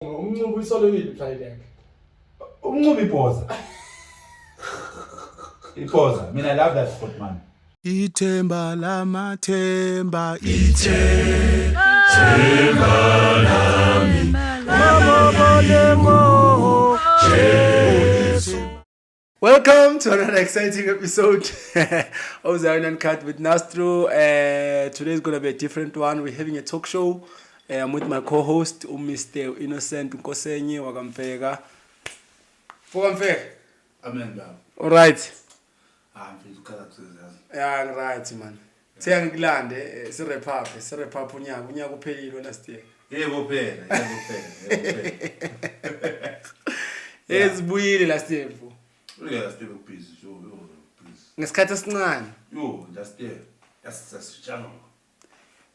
UMncube uyisolekile pride yakhe. UMncube ibhoza. Ibhoza. Mina I love that sport, man. Ithemba lamathemba. Welcome to another exciting episode of Zion Uncut with Nastro. Today is going to be a different one. We're having a talk show. I'm with my co-host, Mr. Innocent Nkosenye wakamfeka. Fokamfeka. Amen, baba. All right. Ah, mfethu, ukhala kusezazi. Yeah, I'm right, man. Siya ngikulande si-wrap up, si-wrap up unyaka, unyaka uphelile last year. Yebo phela, yebo phela, yebo phela. Eh, sibuyile last year, mfo. Yeah, last year busy, yo, yo, busy. Ngesikhathi esincane. Yo, last year. That's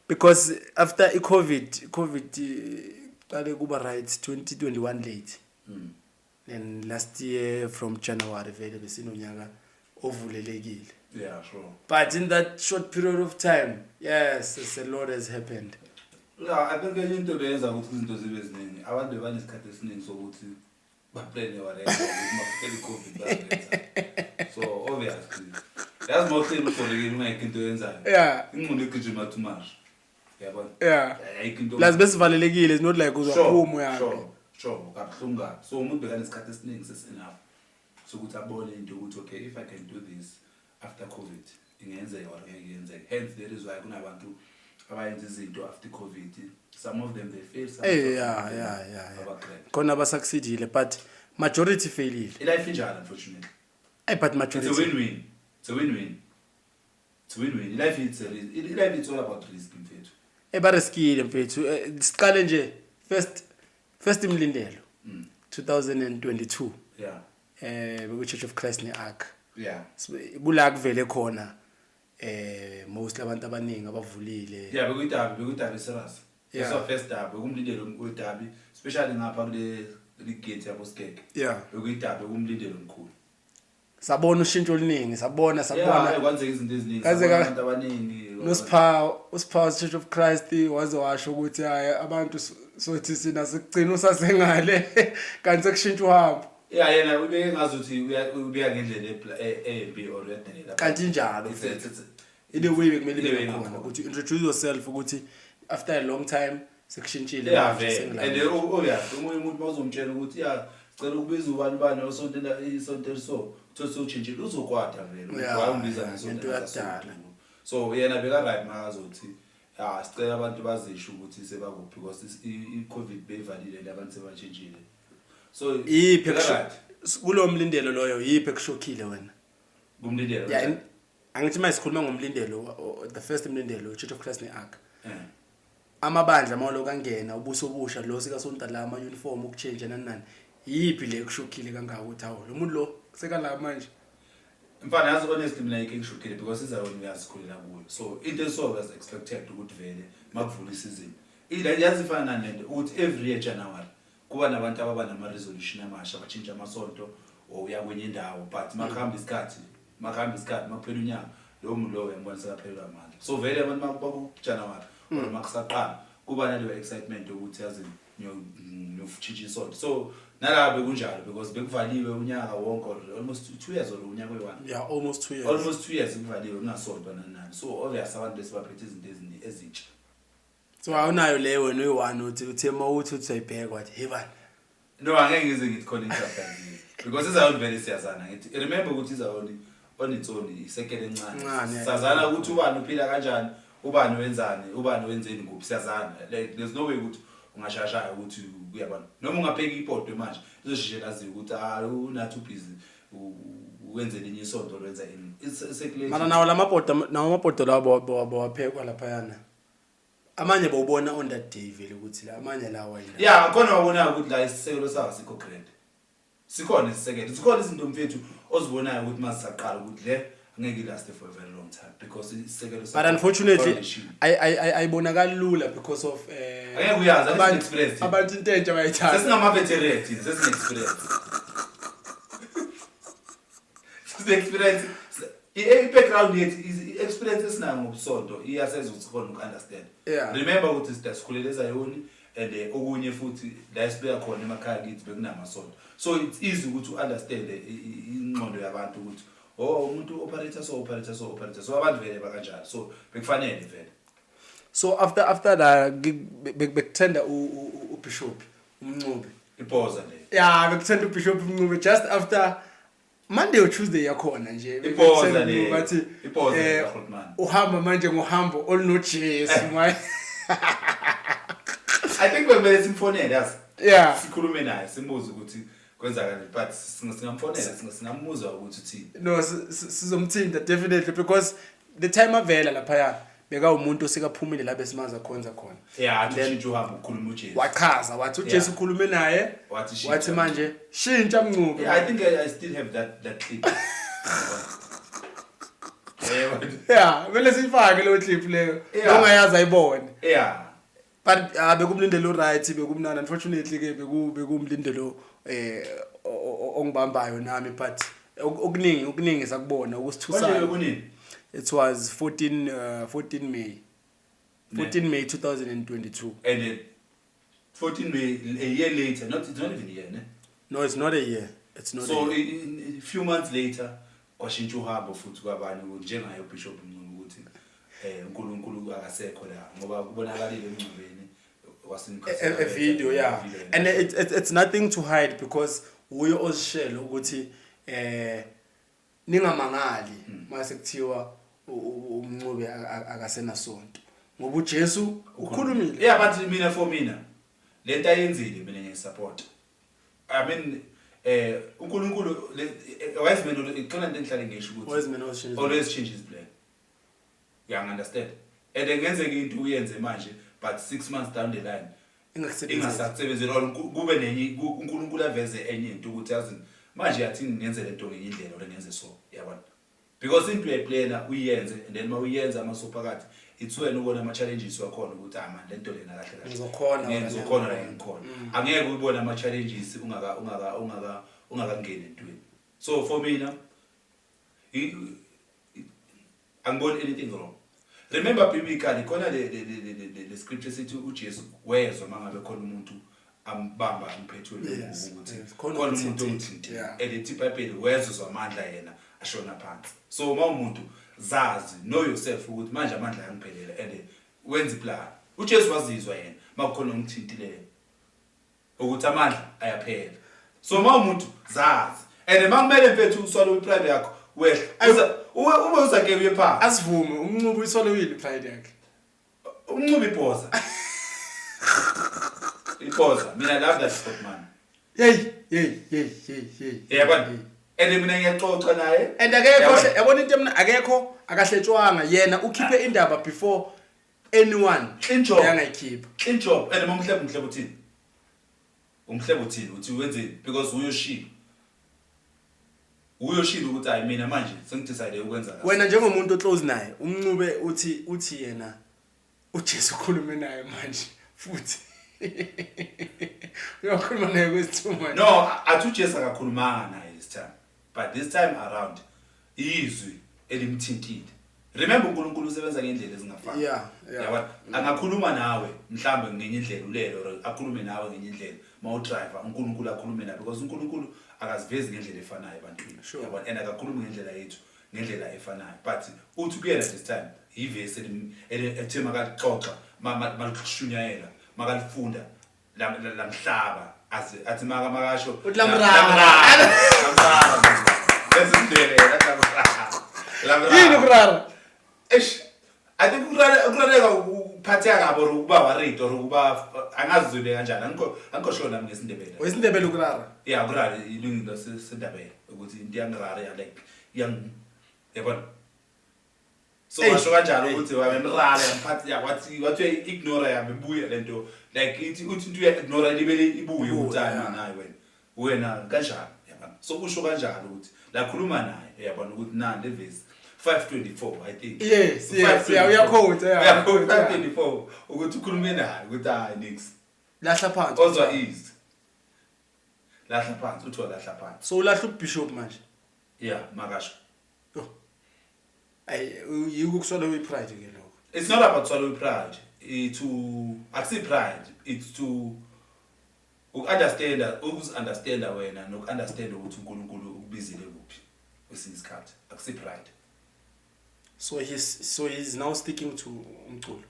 Because after i-COVID qale kuba right 2021 late. And last year from January vele besinonyaka ovulelekile. Yeah, sure. But in that short period of time, yes, a lot has happened. Yeah, I think enye into beyenza ukuthi izinto zibe ziningi. Abantu bebanesikhathi esiningi sokuthi baplane whatever ukuthi makuphela i-COVID bayenza. So obviously, yazi mawuhleli ubolekile ungayikho into oyenzayo. Ingqondo igijima too much. Yabona? Ayikho into. Plus besivalelekile, it's not like uzaphuma uyabe. Sure, kabuhlungu kabi. So umuntu bekanesikhathi esiningi sesi-enough sokuthi abone into ukuthi, okay, if I can do this after COVID, ingenzeka or ngeke yenzeke. Hence that is why kunabantu abayenza izinto after COVID. Some of them they fail, some of them aba-great. Khona abasucceedile, but majority failile. I-life injalo, unfortunately. Hey, but It's a majority. win-win. It's a win-win. It's a win-win. Life it's a risk. Life it's all about risk, mfethu. Eh, bariskile, mfethu. Siqale nje first imlindelo 2022. Beku Church of Christ ne-Ark. Kula kuvele khona most abantu abaningi abavulile. Yeah, bekuyidabi serious. That's our first derby, bekumlindelo wedabi, especially ngapha kule gate yabo Skeke. Bekuyidabi, bekumlindelo omkhulu. Sabona ushintsho oluningi, sabona, sabona. Yeah, kwenzeka izinto eziningi. Kaze Sabona abantu abaningi. NoSiphawu, uSiphawu Church of Christ waze washo ukuthi hayi abantu sothi sina sigcina usasengale kanti sekushintsha uhambo. Yeah, yena ubeke ngazuthi ubeka ngendlela embi or uyadelela. Kanti injalo. It's a, it's a, it's a, In a way bekumele In a way ibe khona ngakhona. ukuthi introduce yourself ukuthi after a long time sekushintshile Yeah, manje, vele. sengila. And obviously omunye umuntu mawuzomtshela ukuthi ya sicela ukubiza ubani bani osonto isonto eliso, uthole sewutshintshile uzokwata vele. Ukuthi Yeah, why ungibiza yeah, ngesonto ngento engasasonto. yakudala. So yena beka right makazothi ah sicela abantu bazisho ukuthi sebakuphi because i-COVID beyivalile le abantu sebatshintshile. So Yiphi beka right. kulo mlindelo loyo, yiphi ekushokhile wena? Kumlindelo. Yeah, angithi manje sikhuluma ngomlindelo, the first mlindelo Church of Christ ne-Ark. Amabandla mawuloku angena ubuso obusha lo sikasonta la ama uniform ukuchange nani nani. Yiphi le ekushokhile kangaka ukuthi hawo lo muntu lo sekala manje? Mfana, yazi honestly mina ayikho engishokile because iZion uyasikhulela kuyo. So into eso was expected ukuthi vele makuvula isizini. Ila yazi ifana nani lento ukuthi every year January kuba nabantu ababa nama resolution amasha batshintsha amasonto or uya kwenye indawo, but makuhamba isikhathi makuphela unyaka lowo muntu lowo uyambona sekaphelelwa amandla. So vele abantu makuba January or makusaqala kuba naleyo excitement yokuthi yazi ngiyotshintsha isonto. So nalapho bekunjalo because bekuvaliwe unyaka wonke or almost 2 years or unyaka oyi-1. Yeah, almost 2 years. Almost 2 years kuvaliwe kungasontwa nani nani. So obviously abantu bese baphethe izinto ezintsha. So awunayo leyo wena uyi-1 uthi uthe uma uthi uthi uyayibheka wathi hey bani. No, angeke ngize ngithi khona i-surprise. Because iZion vele siyazana ngithi. Remember ukuthi iZion on its own isekele encane. Encane, yeah. Sazana ukuthi ubani uphila kanjani, ubani wenzani, ubani wenzeni kuphi, siyazana. Like there's no way ukuthi ungashashaya ukuthi uyabona. Noma ungapheka ibhodwe manje, izosheshe laziwe ukuthi unathi ubhizi wenze elinye isonto lwenza ini. It's circulating. Mara nawo lamabhodo, nawo amabhodo lawo bawaphekwa laphayana. Amanye bawubona on that day vele ukuthi la amanye lawa yini. Yeah, khona wabona ukuthi la isisekelo sawo sikho grand. Sikhona isisekelo. Sikhona izinto mfethu ozibonayo ukuthi masisaqala ukuthi le angeke ilast for a very long time because isisekelo But unfortunately foundation. ayibonakali lula because of Angeke uyazi, experience. abantu into entsha bayithanda. Sesingama veteran thina, sesine experience. Sesine experience. I-background yethu i-experience esinayo ngobusonto iyasenza ukuthi sikhone uku-understand. Remember ukuthi sikhulele eZayoni And okunye futhi, la esibeka khona emakhaya kithi bekunamasonto, so it's easy ukuthi u-understand ingqondo yabantu ukuthi, oh, umuntu operate so, operate so, operate so. Abantu vele bakanjalo, so bekufanele vele. So after la bekuthenda uBishop uMncube. Ibhoza le. Yeah, bekuthenda uBishop uMncube just after Monday or Tuesday yakhona nje. Ibhoza Bekuthenda le. uMncube, bathi Ibhoza le kaGrootman. Uhamba manje ngohambo olunoJesu manje. I think bekumele simfonele, yazi, sikhulume naye, simbuze ukuthi kwenzakalani, but singamfonela, singambuza ukuthi uthini. No, sizomthinta definitely, because the time avela laphaya beka umuntu osekaphumile la besimaza khonza khona. Yeah, athi Then ushintshe uhambo, ukhuluma uJesu. Wachaza wathi uJesu ukhulume naye. Wathi shintsha. Wathi manje shintsha, Mncube. Yeah, I think I still have that clip. Yeah, but Yeah, kumele siyifake leyo clip leyo. Ongayazi ayibone. But bekumlindelo right, bekumnandi. Unfortunately ke bekumlindelo ongibambayo nami, but okuningi okuningi sakubona Manje ukusithusayo. bekunini? It was 14 May. 14 May 2022. And then 14 May, a year later, not, it's not even a year, ne? No, it's not a year. It's not So a year. in a few months later kwashintsha uhambo futhi kwabanye, ukuthi njengaye uBishop Mncube, ukuthi uNkulunkulu akasekho la, ngoba kubonakalile emngcwabeni. A video, yeah, and it's nothing to hide because uyo ozishelo ukuthi ningamangali mase kuthiwa uMncube akasenasonto ngoba uJesu ukhulumile. Yeah, but mina, for mina, lento ayenzile mina ngiyisupport. I mean, uNkulunkulu wise man, ikhona into engihlale ngisho ukuthi Wise man always changes. Always change his plan, you understand? And ngenzeka into uyenze manje, but 6 months down the line ingakusebenzeli. Ingasakusebenzeli or kube nenye uNkulunkulu aveze enye into ukuthi, yazi, manje yathi ngenze lento ngenye indlela or ngenze so, yabona? Because into uyayiplana uyenze, and then mawuyenza amasophakathi, it's wena ubona ama challenges wakhona ukuthi, ah man, lento lena kahle kahle Ngizokhona ngeke wena. Ngizokhona la, ngikhona. Angeke uyibone ama challenges ungakangeni entweni. So for mina angiboni anything wrong. Remember, biblically khona le scripture sithi uJesu wezwa mangabe khona umuntu ambamba amphethwe ukuthi Khona khona umuntu omthintile. omthintile, and ithi iBhayibheli wezwa amandla yena ashona phansi. So uma umuntu zazi, know yourself ukuthi manje amandla ayangiphelela, and wenza iplan. uJesu wazizwa yena makukhona omthintileyo ukuthi amandla ayaphela. So uma umuntu zazi, and makumele mfethu uswallow ipride yakho, wehla. Ube uzake uye phansi. Asivume, uMncube uyiswallowile pride yakhe. Umncube ibhoza, ibhoza. Mina I love that sport man. Hey hey hey hey hey. Yabona, and mina ngiyaxoxa naye. And akekho Yabona? Yabona into emna, akekho, akahletshwanga yena, ukhiphe indaba before anyone. Clean job. Yangayikhipha. Clean job. And umhlebe, umhlebe uthini? Umhlebe uthini? Uthi wenzeni? Because uyoshilo, uyoshilo ukuthi hayi, mina manje sengidecide ukwenza kahle. Wena njengomuntu oclose naye uMncube, uthi yena uJesu ukhulume naye manje futhi uyakhuluma naye kwesithuma. No, athi uJesu akakhulumanga naye this time, but this time around izwi elimthintile. Remember, uNkulunkulu usebenza ngendlela ezingafani. Yeah. Yabona, angakhuluma nawe mhlambe ngenye indlela ulele, or akhulume nawe ngenye indlela mawudriver, uNkulunkulu akhulume nawe, because uNkulunkulu akazivezi ngendlela efanayo ebantwini. Yabona, and akakhulumi ngendlela yethu ngendlela efanayo, but uthi kuyena this time ivesi ethe makalixoxa, malishunyayela, makalifunda, lamhlaba athi makasho. Uthi lamrara. Lamrara, lamrara. Lesindele lamrara, lamrara. Yini ukurara? Eish, I think ukurareka ukuphatheka kabi or ukuba worried or ukuba, angazi uzoyibeka kanjani, angikho sure nami ngesiNdebele. WesiNdebele ukurara? Yeah, ukurara ilungelo sendabele ukuthi into iyangirara ya, like iyang, yabona? So Eish. washo kanjalo ukuthi wamemrara, yamphathi, wathi uyayi-ignore, yami ibuye lento, like ithi uthi into uya-ignore libele ibuye ukuthi hayi nayi wena, wena kanjani, yabona? So usho kanjalo ukuthi lakhuluma naye, yabona, ukuthi nani le verse 524, I think. Yes, yeah, uyaquote, yeah. Uyaquote 524 ukuthi ukhulume naye ukuthi hayi, nix. Lahla phansi. Ozwa izwi, lahla phansi, uthi walahla phansi. So ulahla ubishop manje? Yeah, makasho. Yo. Ayi, yiko ukuswallow ipride ke lokho. It's not about swallow pride. To akusi pride, it's to uku-understanda, ukuzi-understanda wena noku-understanda ukuthi uNkulunkulu ukubizile kuphi kwesinye isikhathi. Akusi pride. So he's now sticking to umculo.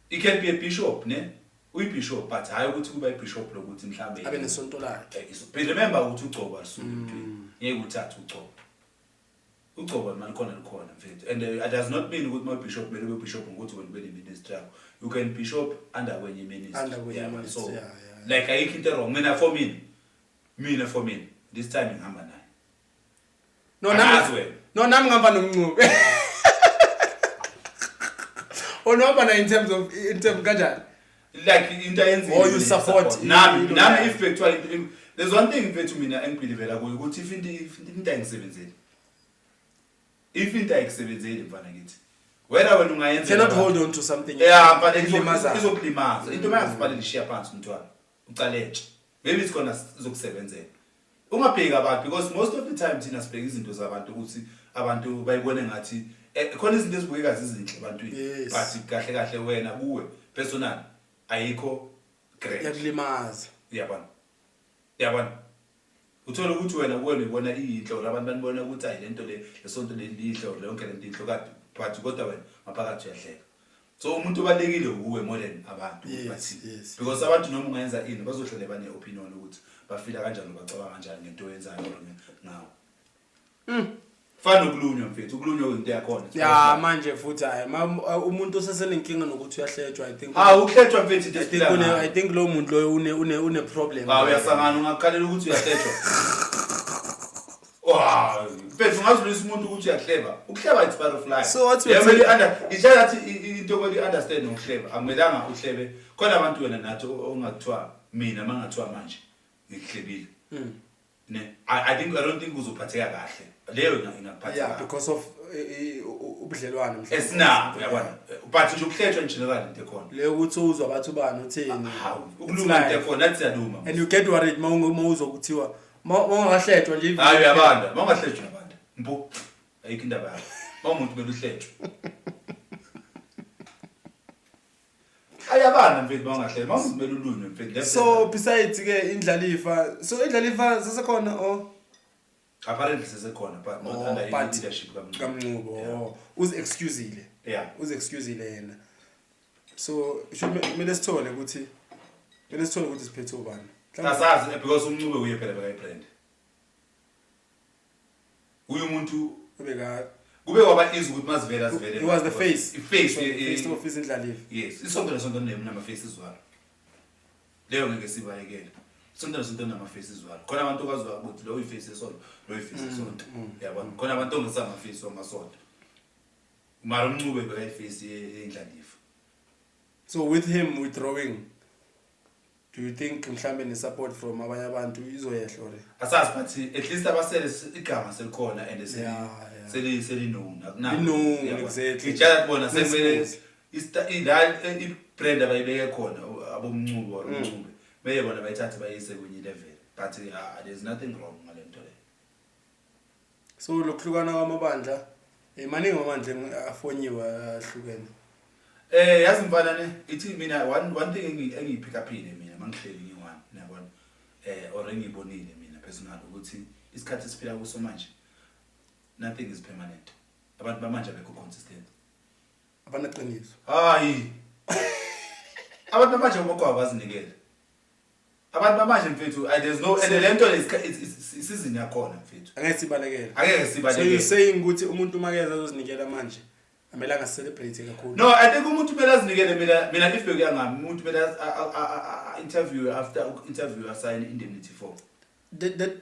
He can be a bishop, ne, uyi-bishop, but hhayi ukuthi kuba i-bishop lokuthi mhlambe abe nesonto lakhe. But remember ukuthi ugcobo alisuki emntwini. Ngeke uthathe ugcobo. Ugcobo malikhona likhona, mfethu, and it does not mean ukuthi ma bishop kumele ube bishop ngokuthi wena ube ne-ministry yakho. You can bishop under kwenye ministry. Under kwenye ministry, so yeah. like ayikho into wrong. Mina for mina this time ngihamba naye. No, Angazi nami wena. No, nami ngihamba noMncube. Onohamba na in terms kanjani? Like into ayenzile, Or you mina support nami nami yeah. If bekuthiwa there's one thing, mfethu, mina engibelievela kuyo ukuthi if into ayingisebenzeli, if into ayikusebenzeli, mfana, ngithi wena ungayenza. Cannot hold on to something. Yeah, mfana, Ilimazayo. izokulimaza into. Mayangifanele ishiya phansi umntwana, ucaletshe, maybe it's gonna izokusebenzela. Ungabheki abantu, because most of the time thina sibheka izinto zabantu ukuthi abantu bayibone ngathi khona izinto ezibukeka zizinhle ebantwini, but kahle kahle wena kuwe personal ayikho great. Yakulimaza. Uyabona, uyabona, uthola ukuthi wena kuwena uyibona iyinhle, or abantu banibona ukuthi ayi, lento le, lesonto leli lihle, or yonke lento inhle kade, but kodwa wena ngaphakathi uyahleka. So umuntu ubalulekile kuwe more than abantu ukuthi bathini. Because abantu noma ungayenza ini, bazohlale bane-opinion ukuthi bafila kanjani, bacabanga kanjani ngento oyenzayo or ngawo. Fana nokulunywa, mfethu, ukulunywa into yakhona. Ya, manje futhi hayi, umuntu osesenenkinga nokuthi uyahletshwa, I think Hawu, ukuhletshwa, mfethu, into I think esiphila une ngayo. I think lo muntu loyo une problem. Hawu, uyasangana, ungakhalela ukuthi uyahletshwa. Wow, mfethu, ungazulisa umuntu ukuthi uyahleba. Ukuhleba, it's part of life. So what's your Yeah, kumele take? It's just that into kumele i-understand ngokuhleba. Akumelanga uhlebe. Khona abantu wena nathi ongathiwa, mina mangathiwa manje ngikuhlebile. Ne, I don't think uzophatheka kahle. Leyo ingakuphatha kahle. Because of ubudlelwane mhlawumbe. Esinabo, uyabona. But nje ukuhletshwa in general into ekhona. Leyo ukuthi uzwa bathi ubani utheni. Hawu, It's ukulunga into life. ekhona, nathi siyaluma. And you get worried ma uzwa kuthiwa ma ungahletshwa nje. Hayi, uyabanda. Mawungahletshwa uyabanda. Mpo. Ayikho indaba yakho. Mawumuntu kumele uhletshwe. Ayabanda, mfethu, mawungahleli. Mawumuntu kumele ulunywe, mfethu. So besides ke indlalifa, so indlalifa sesekhona or Apparently sesekhona, but not Oh, under but leadership kaMncube. kaMncube, oh, uzi-excusile. Uzi-excusile yena. So kumele sithole ukuthi siphethe ubani. Asazi, because uMncube uye phela bekayi-brand. Uye umuntu ubeka kube kwaba easy ukuthi mazivele azivele. He was the face. I-face. So, face of izindlalifa. Yes, isonto nesonto nama-faces walo. Leyo ngeke sibayekele. Isonto nesonto nama-faces walo. Khona abantu okwaziwa ukuthi lo uyi-face yesonto, lo uyi-face yesonto. Yabona? Khona abantu ongesama-face wamasonto. Mara uMncube bekayi-face yendlalifa. So with him withdrawing, do you think mhlambe ne-support from abanye abantu izoyehla or Asazi, but at least abasele igama selikhona and seli known. Li-known, exactly. Itshala bona sekumele Smooth. la i-brand abayibeke khona aboMncube or uMncube, beye bona bayithathe bayise kwenye level, but there's nothing wrong ngale nto leyo. So lokuhlukana kwamabandla, maningi amabandla afonyiwe ahlukene. Yazi mfana, ne, ithi mina one thing engiyipick upile mina mangihleli ngiyi-one, yabona, or engiyibonile mina personal, ukuthi isikhathi esiphila kuso manje, nothing is permanent. Abantu bamanje abekho consistent. Abanaqiniso. Hayi, abantu bamanje bokwabo bazinikele. Abantu bamanje, mfethu, there's no, and le nto le isizini yakhona, mfethu. Angeke sibalekele. Angeke So you sibalekele. saying ukuthi umuntu makeza azozinikela manje, amele angacelebrate kakhulu? No, I think umuntu kumele azinikele. Mina if bekuya ngami, umuntu kumele interview, after interview assign indemnity form. That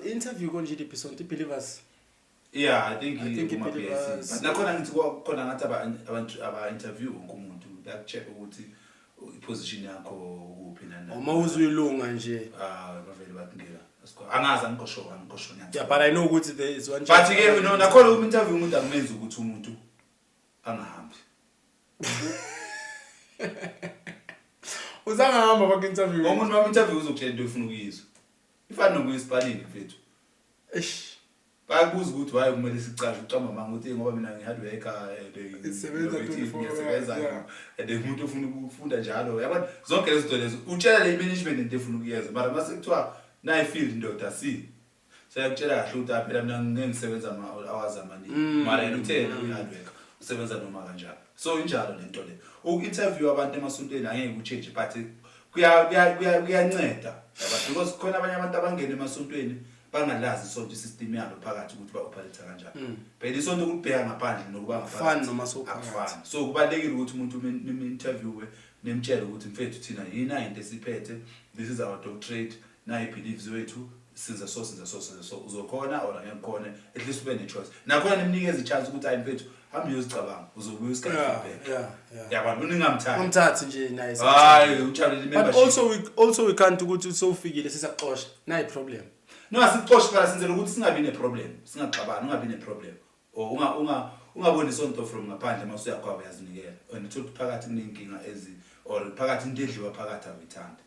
interview konje liphi sonto, i-Believers? Yeah, I think I think kuma i-Believers. PIC. But nakhona ngithi khona ngathi abantu aba interview wonke umuntu, bayakucheck ukuthi i-position yakho kuphi nani nani. Uma uzuyilunga nje. Ah, bavele bathi ngeke. Angazi, angikho sure, angikho sure. Yeah, but I know ukuthi there is one But ke no, nakhona uma interview umuntu akumenzi ukuthi umuntu angahambi. Uzangahamba baku-interview. Ngoba umuntu wami interview uzokutshela into ofuna ukuyizwa. Ifana nokuya esipanini, mfethu. Eish. Bayakubuza ukuthi why kumele sicashe, ucamba amanga ukuthi, "Eh, ngoba mina ngi-hard worker and Ngisebenza innovative, 24 ngiyasebenza yeah. and umuntu ofuna ukufunda njalo." Yabona, zonke lezi zinto lezo utshela le management into efuna ukuyenza, mara mase kuthiwa nayi field, ndoda, si seyakutshela kahle ukuthi, "Ah, phela mina ngeke ngisebenza ama-hours amaningi." Mara yena uthe yena uyi-hard worker, usebenza noma kanjani. So injalo le nto le, uku-interview abantu emasontweni angeke u-change, but kuyanceda yaba, because khona abanye abantu abangena emasontweni bangalazi isonto, i-system yalo phakathi, ukuthi ba-operate kanjani. Phela isonto ukubheka ngaphandle nokuba Akufani ngaphakathi noma sowuphakathi. akufani. So kubalulekile ukuthi umuntu nim-interviewe, nimtshele ukuthi, "Mfethu, thina yina into esiphethe, this is our doctrine, nayi beliefs wethu, senza so, senza so, senza so, uzokhona or angeke ukhone?" At least ube ne-choice. Nakhona nimnikeze i-chance ukuthi, "Hayi mfethu, hamba uyozicabanga, uzobuya usikaye feedback." Yabona, ningamthathi. Umthathi nje naye. Hayi, utshalele But i-membership. also we can't ukuthi sowufikile sisaxosha, nayi problem. No, asixoshi phela, senzela ukuthi singabi ne-problem, singaxabani, ungabi ne-problem or ungaboni isonto from ngaphandle. Uma usuyakhwaba uyazinikela and uthole ukuthi phakathi kuney'nkinga ezi or phakathi into edliwa phakathi awuyithandi.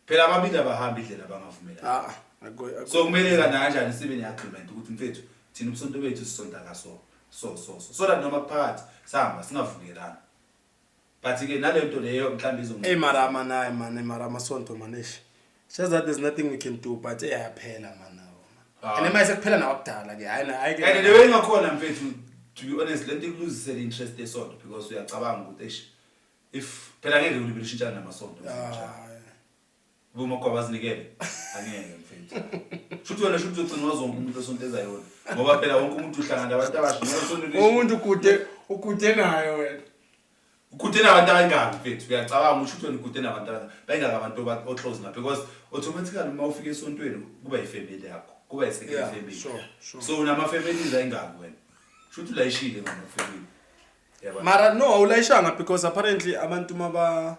Phela ababili abahambi indlela abangavumelani. Ah, So kumele kana kanjani sibe ne-agreement ukuthi, mfethu, thina ubusonto bethu sisonta kaso so so so, so that noma phakathi sihamba singavukelani. But-ke nale nto leyo mhlawumbe Hey, mara man, man, mara amasonto, man, eish. Just that there's nothing we can do, but eyaphela man nawo, man. Ah. And manje sekuphela nawakudala ke. Hayi, hayi ke. And the way ngakhona, mfethu, to be honest, lento ikuluzisele interest esonto, because uyacabanga ukuthi, eish, if phela ngeke ulibele ushintshana namasonto. Ah. Boma bazinikele, angeke mfethu. Shuthi wena, shuthi uzogcina wazi wonke umuntu esonto ezayona, ngoba phela wonke umuntu uhlangana nabantu abasha noma isonto Umuntu ukude nayo wena. Ukude nabantu abangaki, mfethu? Uyacabanga usho ukuthi wena ukude nabantu bayingaki, abantu o-close na, because automatically uma ufika esontweni kuba i-family yakho, kuba i-second family. sure. So unama-families ayingaki wena? Shuthi ulayishile ngama-family, yabona. Mara no, awulayishanga, because apparently abantu maba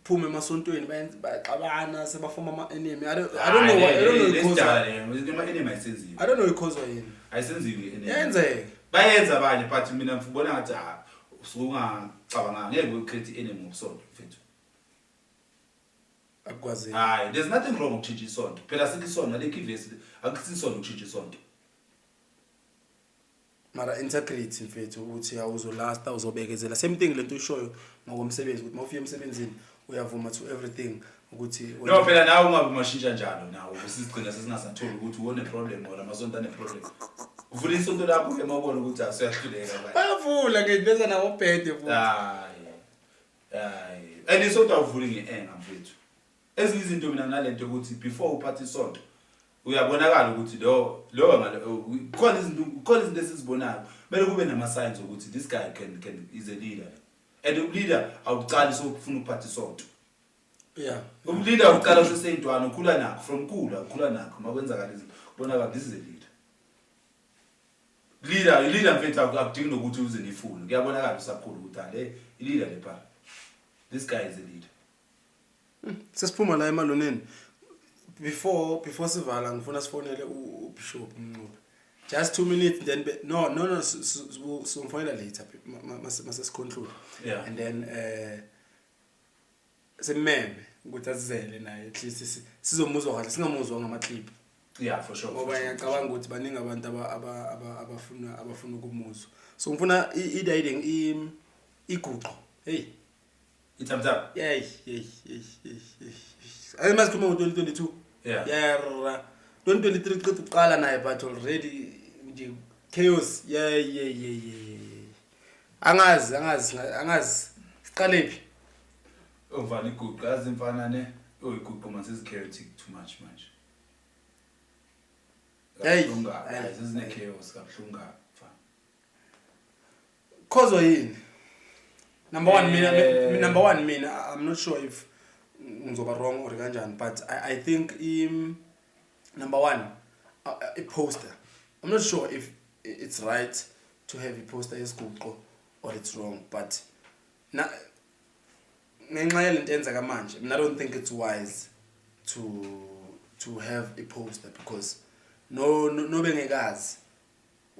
phuma emasontweni bayaxabana, sebafoma ama-enemy. I don't know why, I don't know Lesidala i-cause. leyo, ama-enemy ayisenziwe. I don't know i-cause yini. Ayisenziwe i-enemy. Yenzeka. Bayenza abanye, but mina ngibona ngathi, ah, usuke ungacabanganga, ngeke ucreate i-enemy ngobusonto, mfethu. Akukwazeki. Hayi, there's nothing wrong ukutshintsha isonto. Phela sithi isonto alikho ivesi, akusithi isonto ukutshintsha isonto. Mara integrity, mfethu, ukuthi awuzolasta, uzobekezela. Same thing lento ushoyo ngokomsebenzi, ukuthi mawufika emsebenzini uyavuma to everything ukuthi No, phela nawe ungabe umashintsha njalo nawe, usigcina sesingasatholi ukuthi une problem or amasonto ane-problem. Uvula isonto lakho ke mawubona ukuthi asuyahluleka manje. Bayavula ke, beza nawo bhede futhi. Hayi, hayi, and isonto awuvuli nge-enga, mfethu. Ezinye izinto mina nginalento yokuthi before uphathe isonto uyabonakala ukuthi lo ngalo khona izinto esizibonayo, kumele kube nama-signs ukuthi this guy can is a leader. And uleader awucali sokufuna ukuphatha isonto. Umleader uqala useseyintwana, ukhula nakho, from khula ukhula nakho. Makwenzakala izinto kubonakala this is a leader. Leader, i-leader, mfethu, akudingi nokuthi uze nifune, kuyabonakala usakhula ukuthi ale i-leader le pha, this guy is a leader. Sesiphuma la emaloneni. Before sivala, ngifuna sifonele uBishop Mncube. Just 2 minutes, then no, somfonela later mase siconclude. And then simeme ukuthi asizele naye, at least sizomuzwa kahle, singamuzwa ngama clip. Yeah, for sure. Ngoba ngiyacabanga ukuthi baningi abantu abafuna ukumuzwa. So ngifuna i-diding iguqo. Hey. I-thumbs up. Yey, yey, yey, yey, yey. Ake masikhuluma ngo-2022. Yera. 2023 qeda ukuqala naye, but already nje chaos. Yeah, yeah. Angazi, angazi, angazi. Siqale phi? Umfana, iguqo, yazi mfana ne, oh, iguqo manje sezi chaotic too much manje. Hey. Kabuhlungu kabi, Hey. hayi, sezine chaos kabuhlungu kabi, mfana. Cause yini? Number 1 mina, number 1 mina, I'm not sure if ngizoba wrong or kanjani, but I think number 1, a poster. I'm not sure if it's right to have a poster yesiguqo or it's wrong, but na ngenxa yalento enzeka manje, mina I don't think it's wise to have a poster, because no nobengekazi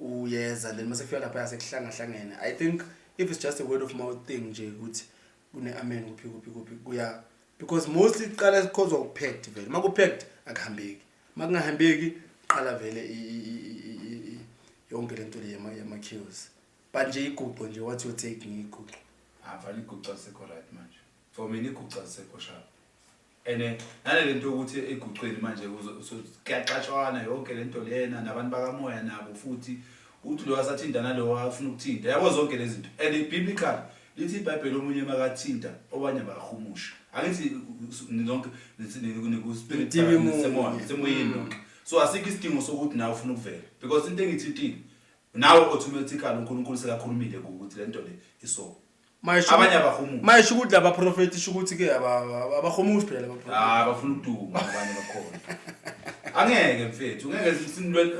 uyeza, then mase kufika lapha sekuhlangahlangene. I think if it's just a word of mouth thing nje, ukuthi kune amen kuphi kuphi kuphi kuya, because mostly iqala sikhozwa ukupacked vele. Makupacked akuhambeki, makungahambeki Qala vele yonke lento le yama-kills, but nje iguqo nje, what's your take ngiguqo? Ah, mfana, iguqa alisekho right manje. For mina iguqa alisekho sharp, and nale nto yokuthi eguqweni manje kuyaxatshwana yonke lento lena, nabantu bakamoya nabo futhi, uthi lo asathinta nalo afuna ukuthinta, yabo, zonke lezi zinto. And biblical lithi iBhayibheli, omunye makathinta obanye bayahumusha. Angithi nonke niku-spirit, Mtibi munye. semoyeni nonke, so asikho isidingo sokuthi nawe ufuna ukuvela, because into engithintile nawe, automatically uNkulunkulu sekakhulumile ukuthi lento le iso. Abanye abahumushi. Mayisho ukuthi laba prophet, isho ukuthi-ke abahumushi phela laba prophet. Ah, bafuna ukuduma abanye bakhona. Angeke mfethu, ngeke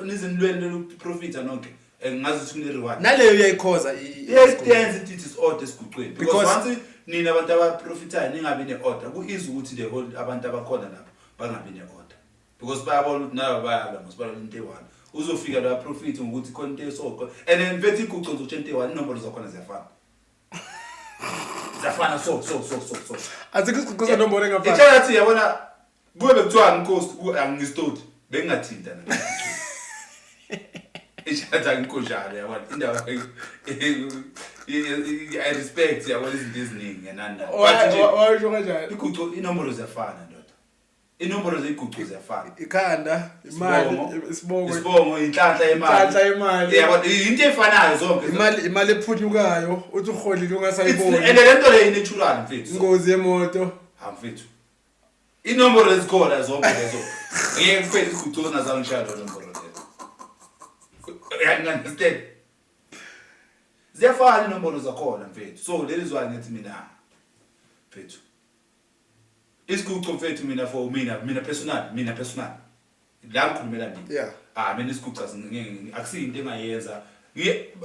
nize nilwele ukuprofita nonke. Ngazi ukuthi kune reward. Naleyo iyayikhoza Iyayenza it is order esiguqweni. Because once nina abantu abaprofitayo ningabi ne-order, ku-easy ukuthi the whole abantu abakhona lapho bangabi ne-order. Because bayabona ukuthi nayo bayalwa ngosibalwa into eyi-one. Uzofika lo profit ngokuthi khona into esoko. And then mfethu, iguqo ngizokutshela into eyi-one, inombolo zakhona ziyafana. Ziyafana, so so so so so. Asikho isiguqo sanombolo engafani. Itshela yathi, yabona, kube bekuthiwa angikhosti angisitoti bengingathinta na. Ishathi angikho njalo, yabona, indaba I respect, yabona, izinto eziningi nani nani, but nje Washo kanjani? Iguqo inombolo ziyafana, ndoda, inombolo zeyiguqo ziyafana. Ikhanda, imali, Isibongo, isibongo, isibongo, inhlanhla yemali. Inhlanhla yemali. Yabona, into efanayo zonke. Imali ephunyukayo, uthi uholile ungasayiboni. And le nto le i-natural, mfethu. Ingozi yemoto. Ha, mfethu, inombolo ezikhona zonke lezo, ngeke kuphela isiguqo singazange ngishaya leyo nombolo lezo. Uyangi-understand? Ziyafana inombolo zakhona, mfethu. So leli zwane ngithi mina, mfethu, isiguqo, mfethu, mina, for mina, mina personal, mina personal la ngikhulumela mina. Ah, mina isiguqo akusiyinto engayenza.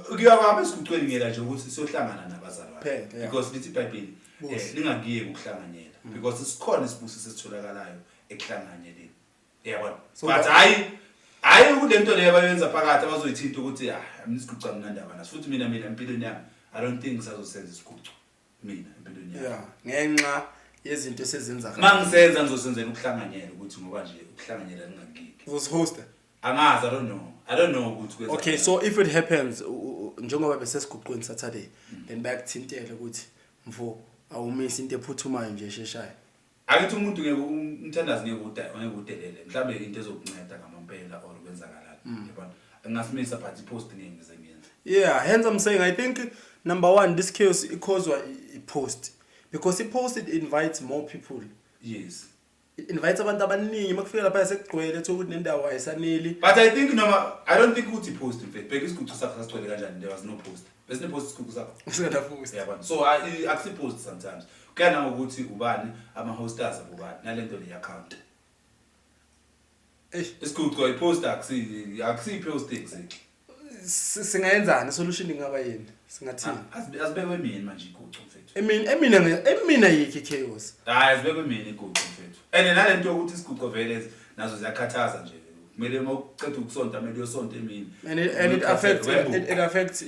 Kuyakwami esiguqweni ngiyela nje ukuthi siyohlangana nabazalwane. Phela, yeah. Because lithi iBhayibheli Busi. Ningakuyeki ukuhlanganyela, because sikhona isibusiso esitholakalayo ekuhlanganyeleni, yabona. So But hayi, hayi kule nto leyo abayenza phakathi, abazoyithinta ukuthi ah, mina isiguqo anginandaba naso. Futhi mina empilweni yami I don't think ngisazosenza isiguqo mina empilweni yami. Yeah, ngenxa yezinto esezenza. Uma ngisenza, ngizosenzela ukuhlanganyela, ukuthi ngoba nje ukuhlanganyela ningakuyeki. Uzosihosta? Angazi, I don't know, I don't know ukuthi kwenza. Okay, so if it happens, njengoba besesiguqweni Saturday, then bayakuthintela ukuthi mfo, awumisi into ephuthumayo nje esheshayo. Akithi umuntu ngeke umthandazi ngeke udelele mhlawumbe into ezokunceda ngamampela or kwenzakalani, yabona, ngingasimisa, but i-post ngeke ngize ngiyenze. Yeah, hence I'm saying I think number one, this chaos icauswa i-post, because i-post, it invites more people. It invites abantu abaningi, makufika lapha sekugcwele, ethola ukuthi nendawo ayisaneli. But I think noma, I don't think ukuthi i-post, mfethu. Bheka isiguqo sakho sasigcwele kanjani, there was no post. Besine-post isiguqo sakho? Singana-post. Yabona, so akusi-post, sometimes kuya nangokuthi ubani ama-hosters abobani nalento le account. Eish. Isiguqo i-post akusiyi-post exactly. Singayenzani? Solution ingaba yini? Singathini? Azibekwe emini manje iguqo, mfethu. Emini, emini ayikho i-chaos. Hayi, azibekwe emini iguqo, mfethu. And nalento yokuthi isiguqo vele nazo ziyakhathaza nje, kumele uma uceda ukusonta, kumele uyosonta emini. And it affects it affects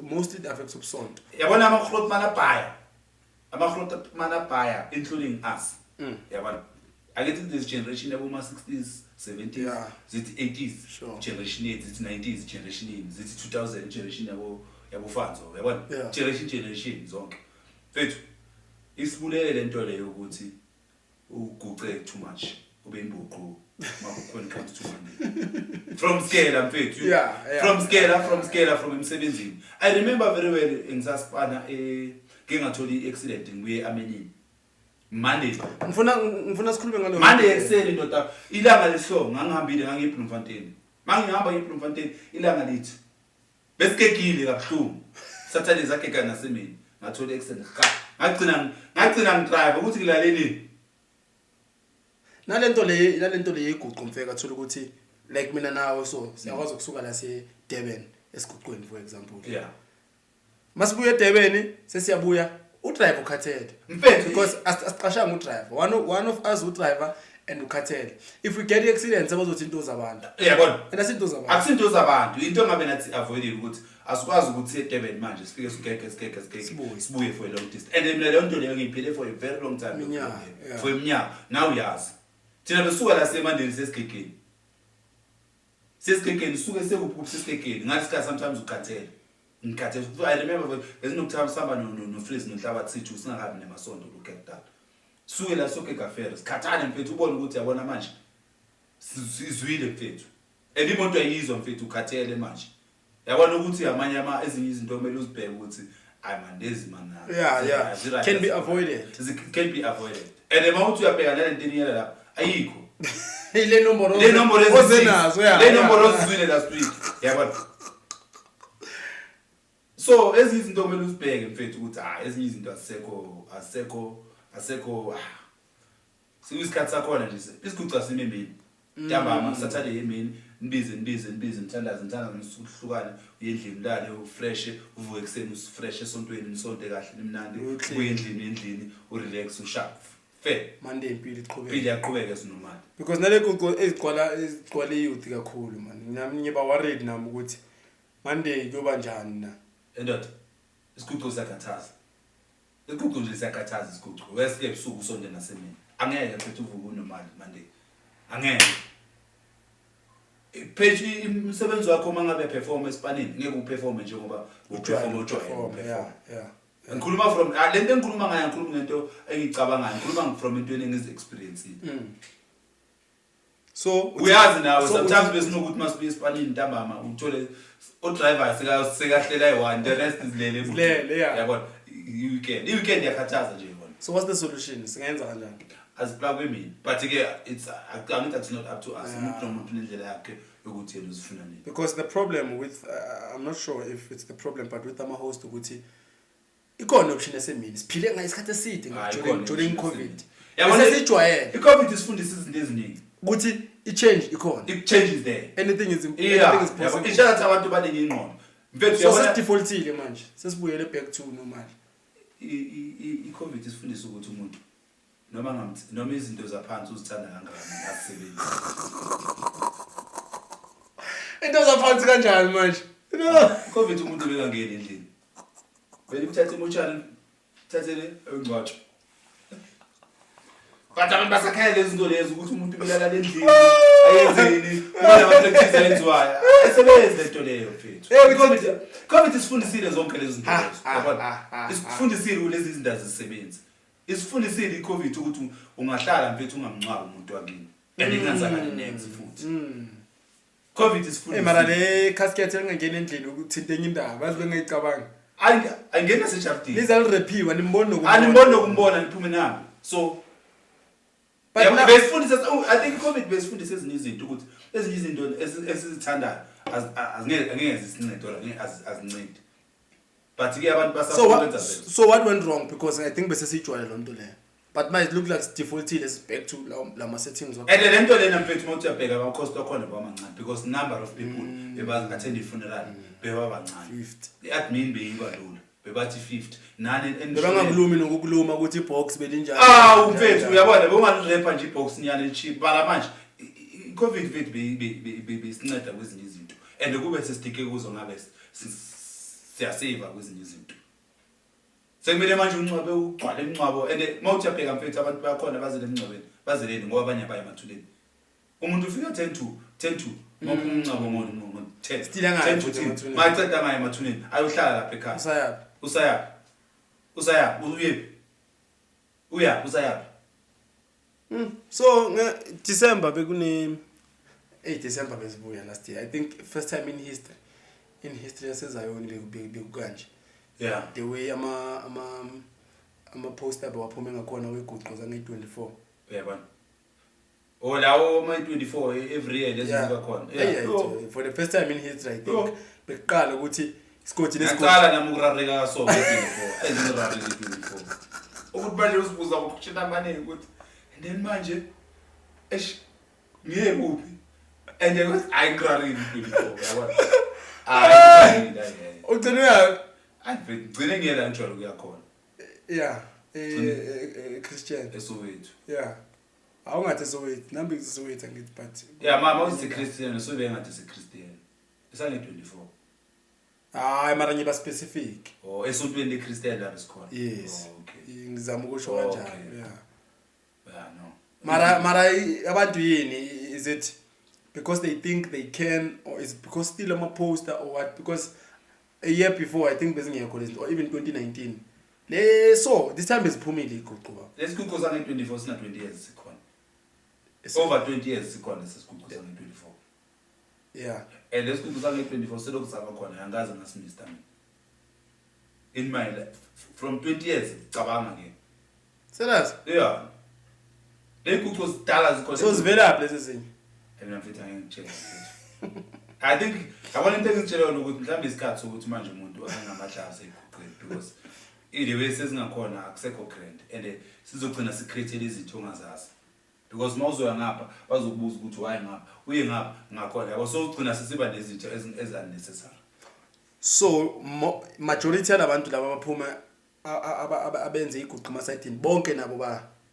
mostly it affects ubusonto. Yabona, ama-grootman abhaya, ama-grootman abhaya, including us. Yabona, akithi this generation yaboma-60s, 70s, zithi 80s, generation yethu, zithi 90s generation yini, zithi 2000 generation yabo, yabofanzo, yabona. Generation zonke, mfethu, isibulele lento leyo ukuthi uguce too much, ube imbuqu when it comes to money from scale, mfethu. From scale, from scale, from emsebenzini. I remember very well, ngisaspana ngike ngathola i-accident, ngibuye eArmenini Monday. Ngifuna sikhulume ngalo. Monday ekuseni, ndoda, ilanga lehlo, ngangihambile, ngangiye eBloemfontein. Mangihamba ngiye eBloemfontein, ilanga lithi besigegile kabuhlungu, Saturday zagega nasemini, ngathola i-accident, ha, ngagcina ngidrive ukuthi ngilaleleni. Nalento le yeguqo, mfeka, thola ukuthi like mina nawe, so siyakwazi ukusuka la se Durban esiguqweni, for example. Masibuye eDurban, sesiyabuya, udriver ukhathele. Mfethu. Because asiqashanga udriver, one of us udriver and ukhathele. If we get i-accident, sebazothi into zabantu. Uyabona. And asinto zabantu. Akusinto zabantu, into engabe nathi avoided ukuthi asikwazi ukuthi eDurban manje sifike sigege sigege sigege, Sibuye. sibuye for a long distance. And mina leyo nto leyo ngiyiphile for a very long time. Iminyaka, yeah. For iminyaka. Now uyazi, thina besuka la semandeni sesigegeni. Sesigegeni suke sekuphi kuphi sesigegeni ngathi sikhathi sometimes ukhathele. Ngikhathele. I remember besinokuthi sihamba no Freeze noNhlabathi sithu singakabi nemasonto lokhu kudala. Suke la sogega fair sikhathane mfethu ubone ukuthi yabona manje sizwile mfethu. And imoto ayizwa mfethu ukhathele manje. Yabona ukuthi amanye ama ezinye izinto kumele uzibheke ukuthi ayi man lezi man Yeah. Can be avoided. Can be avoided. And uma uthi uyabheka nalento eniyela lapha ayikho. Ile nomboro Le nomboro ozenazo yeah. Le nomboro ozizwile last week. Yabona. So ezinye izinto kumele uzibheke mfethu ukuthi ah ezinye izinto asisekho asisekho asekho sikuyisikhathi sakhona nje isiguca sime emini. Ntambama Saturday emini nibize nibize nibize nithandaze nithandaze nisukuhlukane uye endlini ulale ufresh uvuke ekuseni usifresh esontweni nisonte kahle nimnandi uye endlini endlini urelax usharp fair. Monday impilo iqhubeka. Impilo iyaqhubeka as normal. Because nale guqo ezigcwala ezigcwala iyouth kakhulu man. Nami ngiba worried nami ukuthi Monday kuyoba njani na. Endoda isiguqo siyakhathaza. Isiguqo nje siyakhathaza isiguqo. Weske ebusuku usonde nasemini. Angeke mfethu uvuke unomali Monday. Angeke. Page umsebenzi wakho uma ngabe perform esipanini ngeke uperforme njengoba uperform ujwayele uperform. Yeah, yeah. Ngikhuluma from lento engikhuluma ngayo ngikhuluma ngento engiyicabangayo ngikhuluma from entweni engizi experience. So uyazi nawe sometimes besinokuthi masibuye esipanini ntambama uthole udriver seka sekahlela ayi-one the rest izilele Zilele, yeah. yabona i-weekend i-weekend iyakhathaza nje yona. So what's the solution? Singayenza kanjani? Aziplakwe mina but ke it's angithi it's not up to us umuntu nomuntu unendlela yakhe yokuthi yena uzifuna nini. Because the problem with I'm not sure if it's the problem but with ama host ukuthi ikhona option esemini siphile ngayo isikhathi eside Hayi, during ikhona during option COVID. esemini. Yabona Sesijwayele i-COVID isifundisa izinto eziningi. Ukuthi i-change ikhona. I-change is there. Anything is Yeah, anything is yabo, possible. isho abantu baningi ingqondo. Mfethu So uyabona sesidefaultile manje. Sesibuyele back to normal. I-COVID isifundisa ukuthi umuntu noma ngamthi noma izinto zaphansi uzithanda kangakanani azisebenzi. Into zaphansi kanjani manje? No. COVID umuntu bekangeni endlini. Vele uthathe imoshari thathele ungcwatsho. But abantu basakhaya lezi zinto lezi ukuthi umuntu belala endlini ayenzeni kunama practice ayenziwayo. Ayisebenzi lento leyo mfethu. Eh, COVID isifundisile zonke lezi zinto Ha, lezo. ha, Yabona? ha, ha, Isifundisile kulezi zinto azisebenzi. Isifundisile iCovid ukuthi ungahlala mfethu ungamncwabi umuntu wakini. And ingenzakali next futhi. COVID isifundisile. Eh mara le casket engangena endlini ukuthinta enye indaba yazi bengayicabanga. Ayingena sejardini. Liza lirephiwa nimbona nokumbona. Animboni nokumbona niphume nami. So But yabo, now- besifundisa oh, I think iCovid besifundisa ezinye izinto ukuthi ezinye izinto esizithandayo azingeke angeke zisincede or angeke azincedi. But ke abantu So what basafuna ukwenza so what went wrong because I think bese sijwayele lonto leyo. But manje it look like defaultile is back to lama settings. And le nto lena mfethu uma uthi uyabheka ama-cost akhona bamancane because number of people beba-attend i-funeral bebabancane. 50. I-admin beyiba lula bebathi 50 nani Bebangakulumi nokukuluma ukuthi ibox belinjani. Awu mfethu uyabona bewungalirepha nje ibox nyana elicheap bala manje i-COVID mfethu besinceda kwezinye izinto and kube sesitike kuzo ngabe siyasave kwezinye izinto. Sekumele manje uncwabe ugcwale imncwabo and uma uthi uyabheka mfethu abantu bayakhona bazele emncwabeni bazeleni ngoba abanye abaye emathuneni. Umuntu ufika 10 to 10 to maphuma umncwabo ngo 10. Still angayi 10 to futhi 10. emathuneni. Maceda ngaye emathuneni ayohlala lapha ekhaya. Usayaphi? Usayaphi? Usayaphi? Uyephi? Uyaphi? Usayaphi? So nge December bekune hey December besibuya last year. I think first time in history yaseZayoni bekukanje. Yeah. The way ama poster bewaphume ngakhona weguqo zange 24. Uyabona. Oh lawo ama 24 every year lezi Yeah. ziba khona. Yeah, yeah, Oh. for the first time in history I think. Oh. Bekuqala ukuthi isigodi nesigodi. Ngiyaqala nami ukurareka kaso nge-24. Ezingirareka 24. Ukuthi manje usibuza ngokushina amaningi ukuthi and then manje eish ngiye kuphi? And then ukuthi ayingirareki 24 uyabona. Hayi. Ugcine uya Hayi ngigcine ngiyela ngijwayele ukuya khona yeah, Christian. eSoweto. Yeah. Awungathi Soweto, nami ngiseSoweto angithi but Yeah mama uthi Christian so bengathi seChristian. Isane 24. Hayi mara ngiba specific. Oh esontweni leChristian la besikhona. Yes. Oh, okay. Ngizama ukusho Oh, kanjalo. okay. Yeah. Yeah no. Mara abantu yini is it Because they think they can, or is it because still ama-poster or what? Because a year before, I think bezingekho lezi, or even 2019 le. So this time beziphumile iguqu, baba. Lesiguqu sange-24 sina 20 years sikhona, over 20 years sikhona lesiguqu sange-24. And lesiguqu sange-24 selokhu saba khona, angaze ngasimista mina in my life from 20 years, cabanga ke. Serious? Yeah, ley'guqu zidala zikhona. So zivelaphi lezi ezinye? Mina mfethu, angeke ngitshele. I think yabona into engizitshela yona ukuthi mhlawumbe isikhathi sokuthi manje umuntu angamadlasa ey'guqeni, because the way sezingakhona akusekho grand, and sizogcina si-create izinto ongazazi, because uma uzoya ngapha bazokubuza ukuthi why ngapha, uye ngapha ngakhona, yabo. So ugcina sesiba nezinto ezi-unnecessary. So majority yalabantu laba abaphuma abenze iguqu emasayidini bonke nabo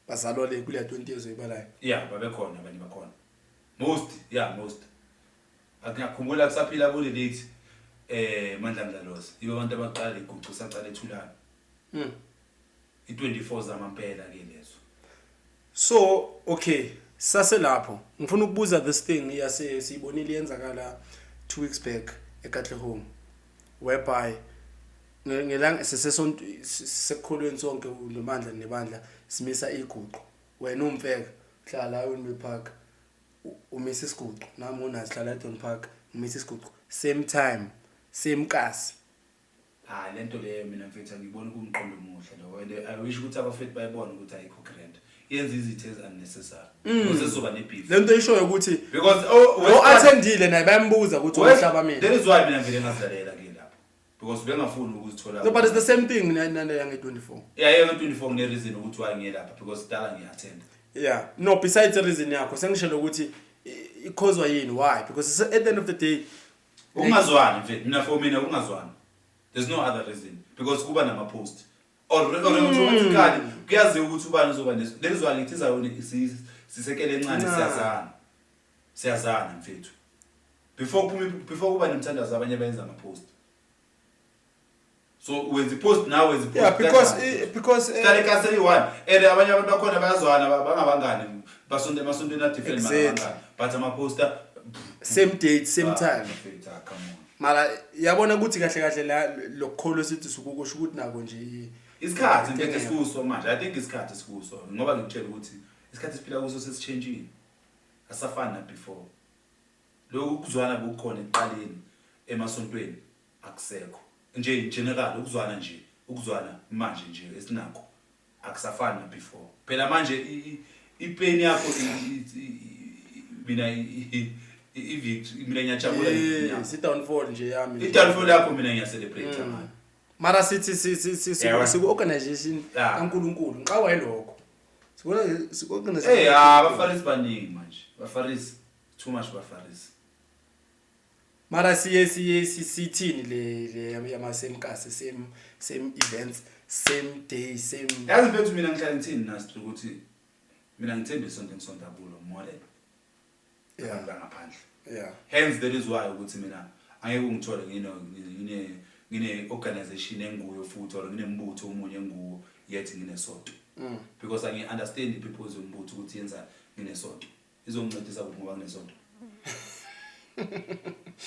bazalwa le kuleya 20 years oyibalayo? Yeah, babekhona abanye, bakhona most, yeah, most. Ngiyakhumbula kusaphila kulelithi Mandla Mdlalozi, yibo abantu abaqala iguqu saqala ethulana. I-24 zamampela ke lezo. So okay, saselapho ngifuna ukubuza this thing yase siyibonile yenzakala 2 weeks back eKatlehong, whereby ngelanga sesesonto sekukholweni sonke nomandla nebandla simisa iguqu, wena umfeka hlala la eWinby Park, umisa isiguqu, nami unazi hlala eDon Park, umisa isiguqu, same time, same kasi. Hayi, lento leyo mina mfethu angiboni kumqondo omuhle lo, and I wish ukuthi abafethu bayibone ukuthi ayikho grand, yenza izinto ezi-unnecessary because sizoba ne-beef. Lento ishoyo ukuthi Because oh, lo attendile naye bayambuza ukuthi uhlaba mina. That is why mina ngivele ngazilalela ke lapho, because bengafuni ukuzithola. No, but it's the same thing nale yange 24. Yeah, 24 ngine-reason ukuthi why ngiye lapha, because dala ngiya-attenda. Yeah, no, besides the reason yakho, sengishelo ukuthi ikhozwa yini, why? Because at the end of the day Ukungazwani mfethu, mina, for mina ukungazwani, there's no other reason, because kuba nama-post or automatically kuyaziwa ukuthi ubani uzoba neso. That is why ngithi izayoni sisekele encane. Ncane. Siyazana, siyazana mfethu. Before kuphuma, before kuba nemthandazo, abanye bayenza ama-post, so wenza i-post nawe, wenza i-post Yeah, because kanjani? Because Sihlale ekasi eliyi-one and abanye abantu bakhona bayazwana, bangabangani, basonto emasontweni a-different. Bangabangani, but ama-poster Same date, same Ah, time. mfethu, ah, come on. Mara yabona ukuthi kahle kahle la lokukholo sithi sukukusho ukuthi nako nje Isikhathi mfethu Into engekho. esikuso manje, I think isikhathi esikuso, ngoba ngikutshela ukuthi isikhathi esiphila kuso sesitshentshile, asafani na before. Lokhu kuzwana bekukhona ekuqaleni emasontweni akusekho nje in general. Ukuzwana nje, ukuzwana manje nje esinakho akusafani na before. Phela manje ipain yakho mina i-victory, mina ngiyajabula. Yes, i-downfall nje yami nje. I-downfall yakho mina ngiyacelebrate ngayo. Mara sithi siku organization kaNkuluNkulu, ngiqawa yilokho, sibona siku-organization. Hey, ah, abafarisi baningi manje, bafarisi too much, bafarisi. Mara siye sithini le yama same kasi, same events, same day, same Yazi mfethu, mina ngihlala ngithini nasi, ukuthi mina ngithembe isonto engisonta kulo more than abantu bangaphandle. Hence that is why ukuthi mina angeke ungithole ngine organization enguyo futhi or nginembutho omunye enguwo yet nginesonto, because angi-understand i-purpose yombutho ukuthi yenza nginesonto, izongincedisa kuphi ngoba nginesonto.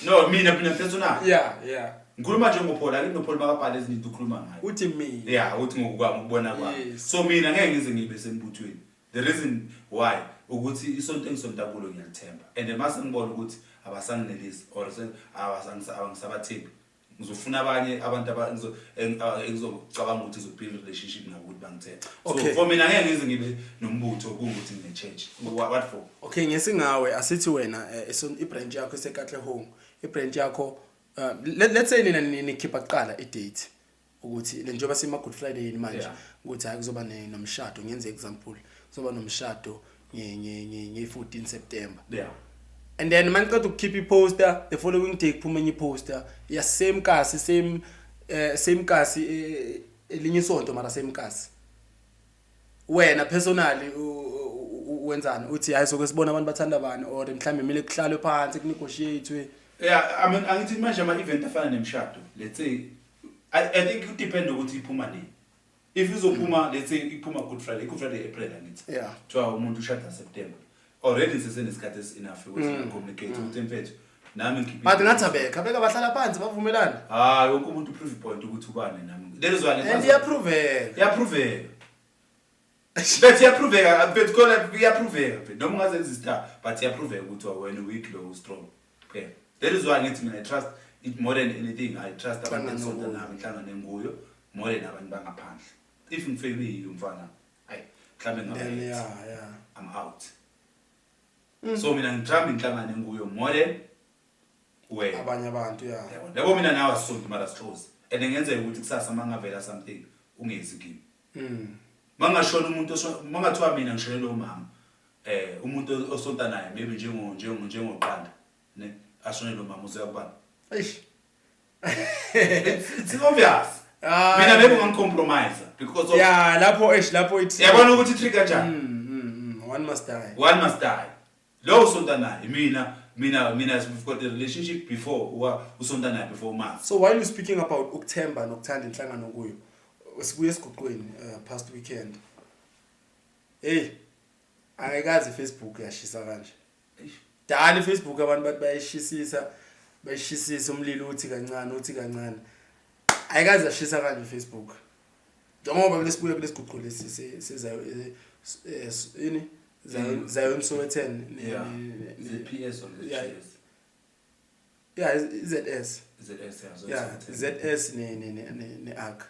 No, mina personal ngikhuluma njengoPaul, ake noPaul makabhala ezinye into ukhuluma ngayo. Uthi mina. Yeah, uthi ngokwami, ukubona kwami. So mina ngeke ngize ngibe sembuthweni. The reason why ukuthi isonto engisonta kulo ngiyalithemba, and mase ngibona ukuthi abasanginelisi or abangisabathembi, ngizofuna abanye abantu engizocabanga ukuthi ngizobuild relationship nabo ukuthi bangithembe. So for mina ngeke ngize ngibe nombutho kuwukuthi ngine-church. What for? Okay, ngesingawe asithi wena ibranch yakho iseKatlehong, ibranch yakho let's say nina nikhipha kuqala idate ukuthi le njengoba sima Good Friday yini manje, ukuthi hayi, kuzoba nomshado, ngenze example, kuzoba nomshado nge 14 September. And then maniqeda ukukhipha iposter, the following day kuphuma enye iposter ya same kasi, same kasi, elinye isonto mara same kasi. Wena personally wenzani? Uthi hayi, soke sibona abantu bathanda bani, or mhlambe kumele kuhlalwe phansi kunegotiate? Yeah, I mean, angithi manje ama-event afana nemishado, let's say, I think kudepend ukuthi iphuma nini. If izophuma, let's say iphuma Good Friday, Good Friday April angithi? Yeah. Kuthiwa umuntu ushada September. Already sisenesikhathi esi-enough ukuthi ngicommunicate ukuthi, mfethu, nami ngikhiphe. But ngathi abekho abeka bahlala phansi bavumelana. Hayi, wonke umuntu prove point ukuthi ubani nami. That is why And iyaproveka. Iyaproveka, mfethu, iyaproveka, mfethu, khona iyaproveka, mfethu, noma ungazenza istar, but iyaproveka ukuthi wena weak, lo strong phela. That is why ngithi mina I trust it more than anything. I trust abantu Inhlangano engisonta kuyo. nami, inhlangano enguyo, more than abantu bangaphandle. If ngifeyilwe yiyo, mfana, ayi, mhlawumbe Then ngaba I'm out. So mina ngithamba inhlangano enguyo more than wena. Abanye abantu, yeah. Yabona, yabo, mina nawe asisonti, mara sihlozi, and ngenzeka ukuthi kusasa uma ngavela something ungezi kimi. Mangashona umuntu mangathiwa mina ngishonele umama, umuntu osonta naye, maybe njengoqanda ne, ashonele umama, uzoya kubani? Eish. It's obvious. Ah. Mina maybe ungangicompromise because of Yeah, lapho, eish, lapho it's Yabona ukuthi trick kanjani? One must die. One must die. Lo usonta naye, mina we've got a relationship before usonta naye before umazi. So while you speaking about ukuthemba nokuthanda inhlangano kuyo, sibuye esiguqweni past weekend. Hey, angekazi Facebook yashisa kanje. Dala iFacebook abantu bathi bayishisisa, bayishisisa umlilo, uthi kancane, uthi kancane. Ayikazi yashisa kanje iFacebook. Njengoba kulesibuye kulesiguqo lesi sezayo ini Zion Zion Sowetan ZPS or ZGS? Yeah, ZS. ZS, yeah. Yeah, ZS ne ARC.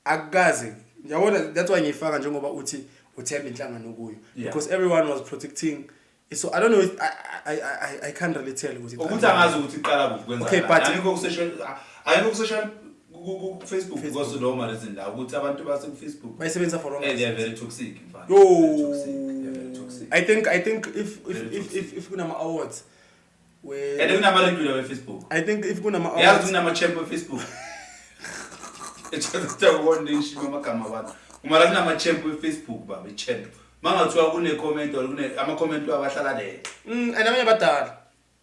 Akukaze, yabona, that's why ngiyifaka njengoba uthi uthemba inhlangano kuyo, because everyone was protecting, so I don't know if I can't really tell ukuthi Ukuthi angazi ukuthi iqala kuphi kwenza. Okay, but- Ayikho ku social ku Facebook, because lo mara izindawo ukuthi abantu base ku Facebook Bayisebenzisa for wrong They are reasons. very toxic, mfana. Yo. Very toxic. They are very toxic. I think if Very if toxic. if kunama awards where And kunama regular we Facebook. I think if kunama Yazi, awards kunama champ we Facebook. Echaza wona ngisho amagama abantu. Mara kunama champ we Facebook, baba, i champ. Mangathiwa kune comment or kune ama comment abahlala there. And abanye badala.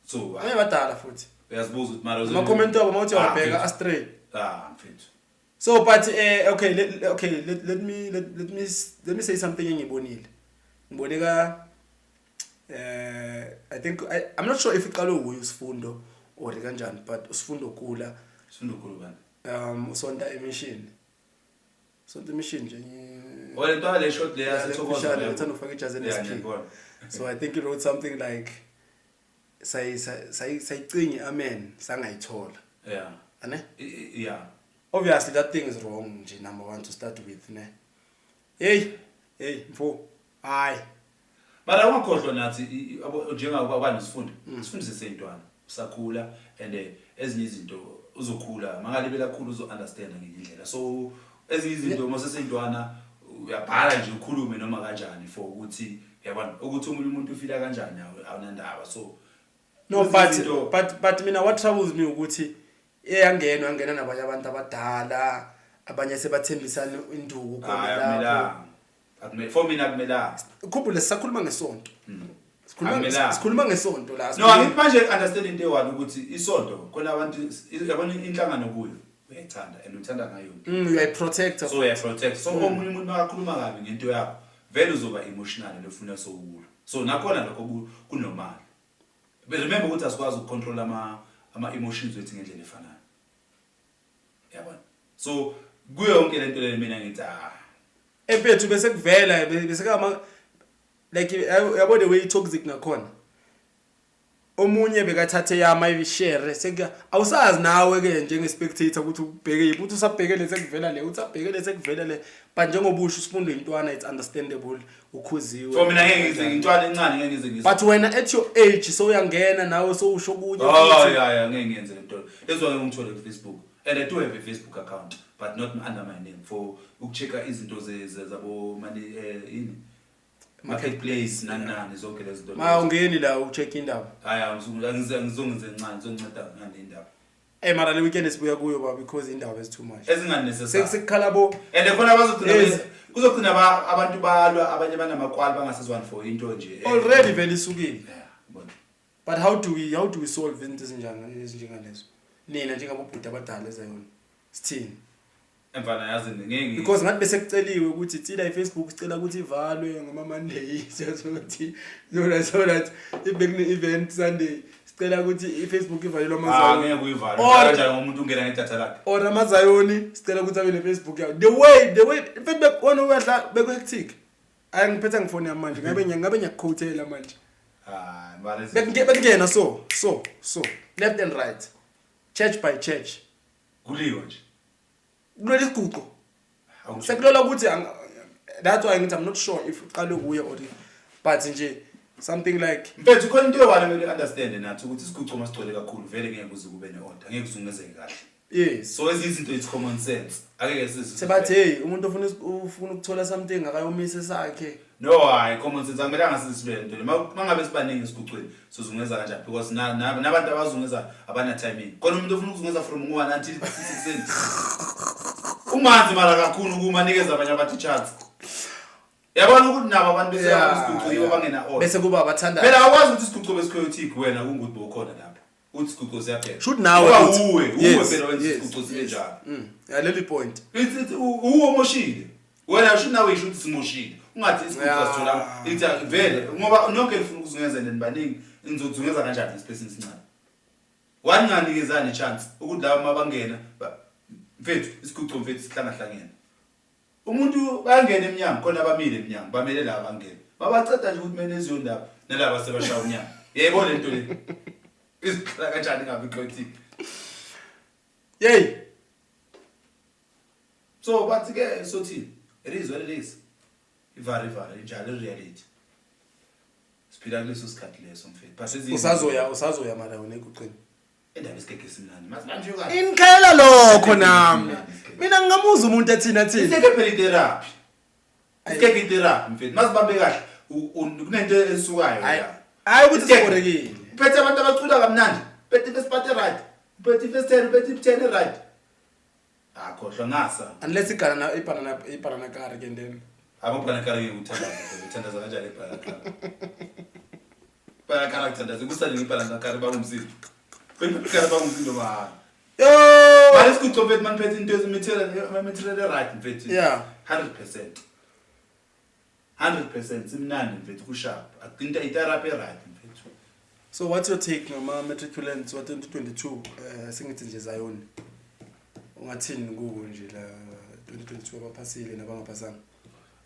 So Abanye badala futhi. Uyazibuza ukuthi mara Ama comment wabo mawuthi Ah, wabheka mfethu. astray. Ah, mfethu. So but okay, okay, let me let me say something engibonile. Ngibone ka I think I'm not sure if iqale uyo usifundo or kanjani, but usifundo kula. Sifundo bani? Usonta emission. Usonta emission nje. Oh, le ntwana le short le Yeah, le yasethokoza. mfishane, lethanda ukufaka ijazi Yeah, NSP. ngiyabona. So I think he wrote something like sayicinge amen sangayithola. Ane? Yeah. Obviously that thing is wrong nje, number 1 to start with, ne. Hey, hey mfo. Hayi. Mara ungakhohlwa nathi njengoba banesifundo. Isifundo seseyintwana. Usakhula and ezinye izinto uzokhula mangalibela kakhulu uzo understand ngenye indlela. So ezinye izinto uma seseyintwana uyabhala nje ukhulume noma kanjani for ukuthi yabona ukuthi omunye umuntu ufila kanjani, awunandaba, so No, ezinye but but mina what troubles me ukuthi eyangena yangena nabanye abantu abadala, abanye sebathembisana induku khona Hayi, lapho. akumelanga. For mina akumelanga. Khumbule sisakhuluma ngesonto. Sikhuluma Akumelanga. Sikhuluma ngesonto la. No, angithi manje understand into eyi-one ukuthi isonto khona abantu, yabona, inhlangano kuyo uyayithanda and uthanda ngayo yonke. Uyayiprotecta. So uyayiprotect, so omunye umuntu makakhuluma kabi ngento yakho vele uzoba emotional lofuna sowulwa, so nakhona lokho kunormal. But remember ukuthi asikwazi ukucontrol ama emotions wethu ngendlela efanayo, yabona, so kuyo yonke lento le mina ngithi ah. Empethu bese kuvela bese kama like, yabo, the way toxic ngakhona, omunye bekathathe yama ishare sekuya, awusazi nawe ke njenge spectator ukuthi ubheke yiphi, uthi usabheke le sekuvela le, uthi abheke le sekuvela le, but njengoba usho usifundo intwana, it's understandable, ukhuziwe. For mina ngeke ngize, intwana encane ngeke ngize ngize. But wena at your age so uyangena nawe so usho kunye Oh futhi. Yeah, ngeke ngiyenze lento. That's why ngithole ku Facebook. And I do have a Facebook account, but not under my name, for ukuchecka izinto zabo mani ini marketplace nani nani zonke lezi zinto. Ma ungeni la ucheck indaba. Hayi, angizongenze encane, ngizonginceda ngale indaba. Eh, mara le weekend esibuya kuyo ba, because indaba is too much. Ezinganecessary. Sekukhala bo And khona bazogcina Yes. kuzogcina abantu balwa, abanye banamakwali bangasezwani for into nje. Already vele isukile. Yeah, bona. But how do we solve izinto ezinjengalezo, nina njengabobhuti abadala ezayona, sithini? Mfana, yazi ngeke Because ngathi bese kuceliwe ukuthi tsila iFacebook, sicela ukuthi ivalwe ngama Monday, siyazothi so that if bekune event Sunday, sicela ukuthi iFacebook ivalelwe Ah, amazayoni. ngeke uyivale. Kanjani ngomuntu ungena ngedatha lakhe? Or amazayoni sicela ukuthi abe ne-Facebook yawo. The way in fact bekona uyadla, beku hectic. Ayi, ngiphethe ngifoni yami manje, ngabe ngiyakuquotela manje. Ah, mara Bekungena so left and right, church by church. Kuliwa nje. Kuleli siguqo. Awusho. Sekulola ukuthi that's why ngithi I'm not sure if uqale kuye or, but nje something like Mfethu, khona into eyi-one kumele understand nathi, ukuthi isiguco masigcwele kakhulu vele ngeke kuze kube ne-order, ngeke kuzungezeke kahle. So ezinye izinto, it's common sense, akeke size Sebathi, hey, umuntu ofuna ukuthola something akayomise sakhe. No, hayi, common sense, akumelanga size le nto le. Mangabe sibaningi esigucweni, sizungeza kanjani? Because nabantu abazungeza abana timing. Khona umuntu ofuna ukuzungeza from ngo-1 until 6 ekuseni, umanzi mara kakhulu kuma nikeza abanye abantu i-chance, yabona ukuthi nabo abantu bese isiguco yibo bangena order. Bese kuba abathanda. Phela awukwazi ukuthi isiguco besichaotic, wena kungukuthi bowukhona lapho uthi isiguco siyabheka. Shoot nawe Ngoba uwe phela wenza isiguco sibe njalo. Yeah, leli point. Uwe omoshile wena, sho nawe, isho ukuthi simoshile, ungathi isiguco asitholanga. Ithi vele ngoba nonke nifuna ukuzungeza nenibaningi, nizozungeza kanjani esipacini esincane? Waninganikezani i-chance ukuthi laba mabangena mfethu, isiguco mfethu sihlangahlangene, umuntu bayangena emnyango khona, abamile emnyango bamele laba bangena, babaceda nje ukuthi kumele leziyo ndaba nalaba sebashaya umnyango. Yayibona lento le iziqala kanjani ngabe ichaotic? Yey. So bathi ke sothi it is what it is, ivari ivari injalo i-reality, siphila kuleso sikhathi leso mfethu, but Usazoya mara wena ekuqini? Indaba isigege simnandi manje kahle. Inkhela lokho nami. Mina ngingamuza umuntu ethina thina. Isigege phela itherapy, isigege itherapy mfethu, masibambe kahle, kunento esukayo Hayi. la. Hayi, ukuthi Isigege. siborekile. Uphethe abantu abacula kamnandi, uphethe first part right, uphethe first 10, uphethe 10 right, ah, khohlwa ngasa. Unless igana ibhanana ibhanana kari ke then. Amabhanakara ngeke uthandaze phela, uthandaza kanjani ebhanakara? Ibhanakara kuthandaze kusale ngebhanakara, bangumsindo, ibhanakara bangumsindo mahhala. Yo. Manje isiguco mfethu, maniphethe into ezimithela material right mfethu. 100%. 100% simnandi mfethu, kusharp. Akinto itherapy right mfethu. So what's your take ngama matriculants wa 2022? Sengithi nje Zion. Ungathini kubo nje la 2022 abaphasile nabangaphasanga?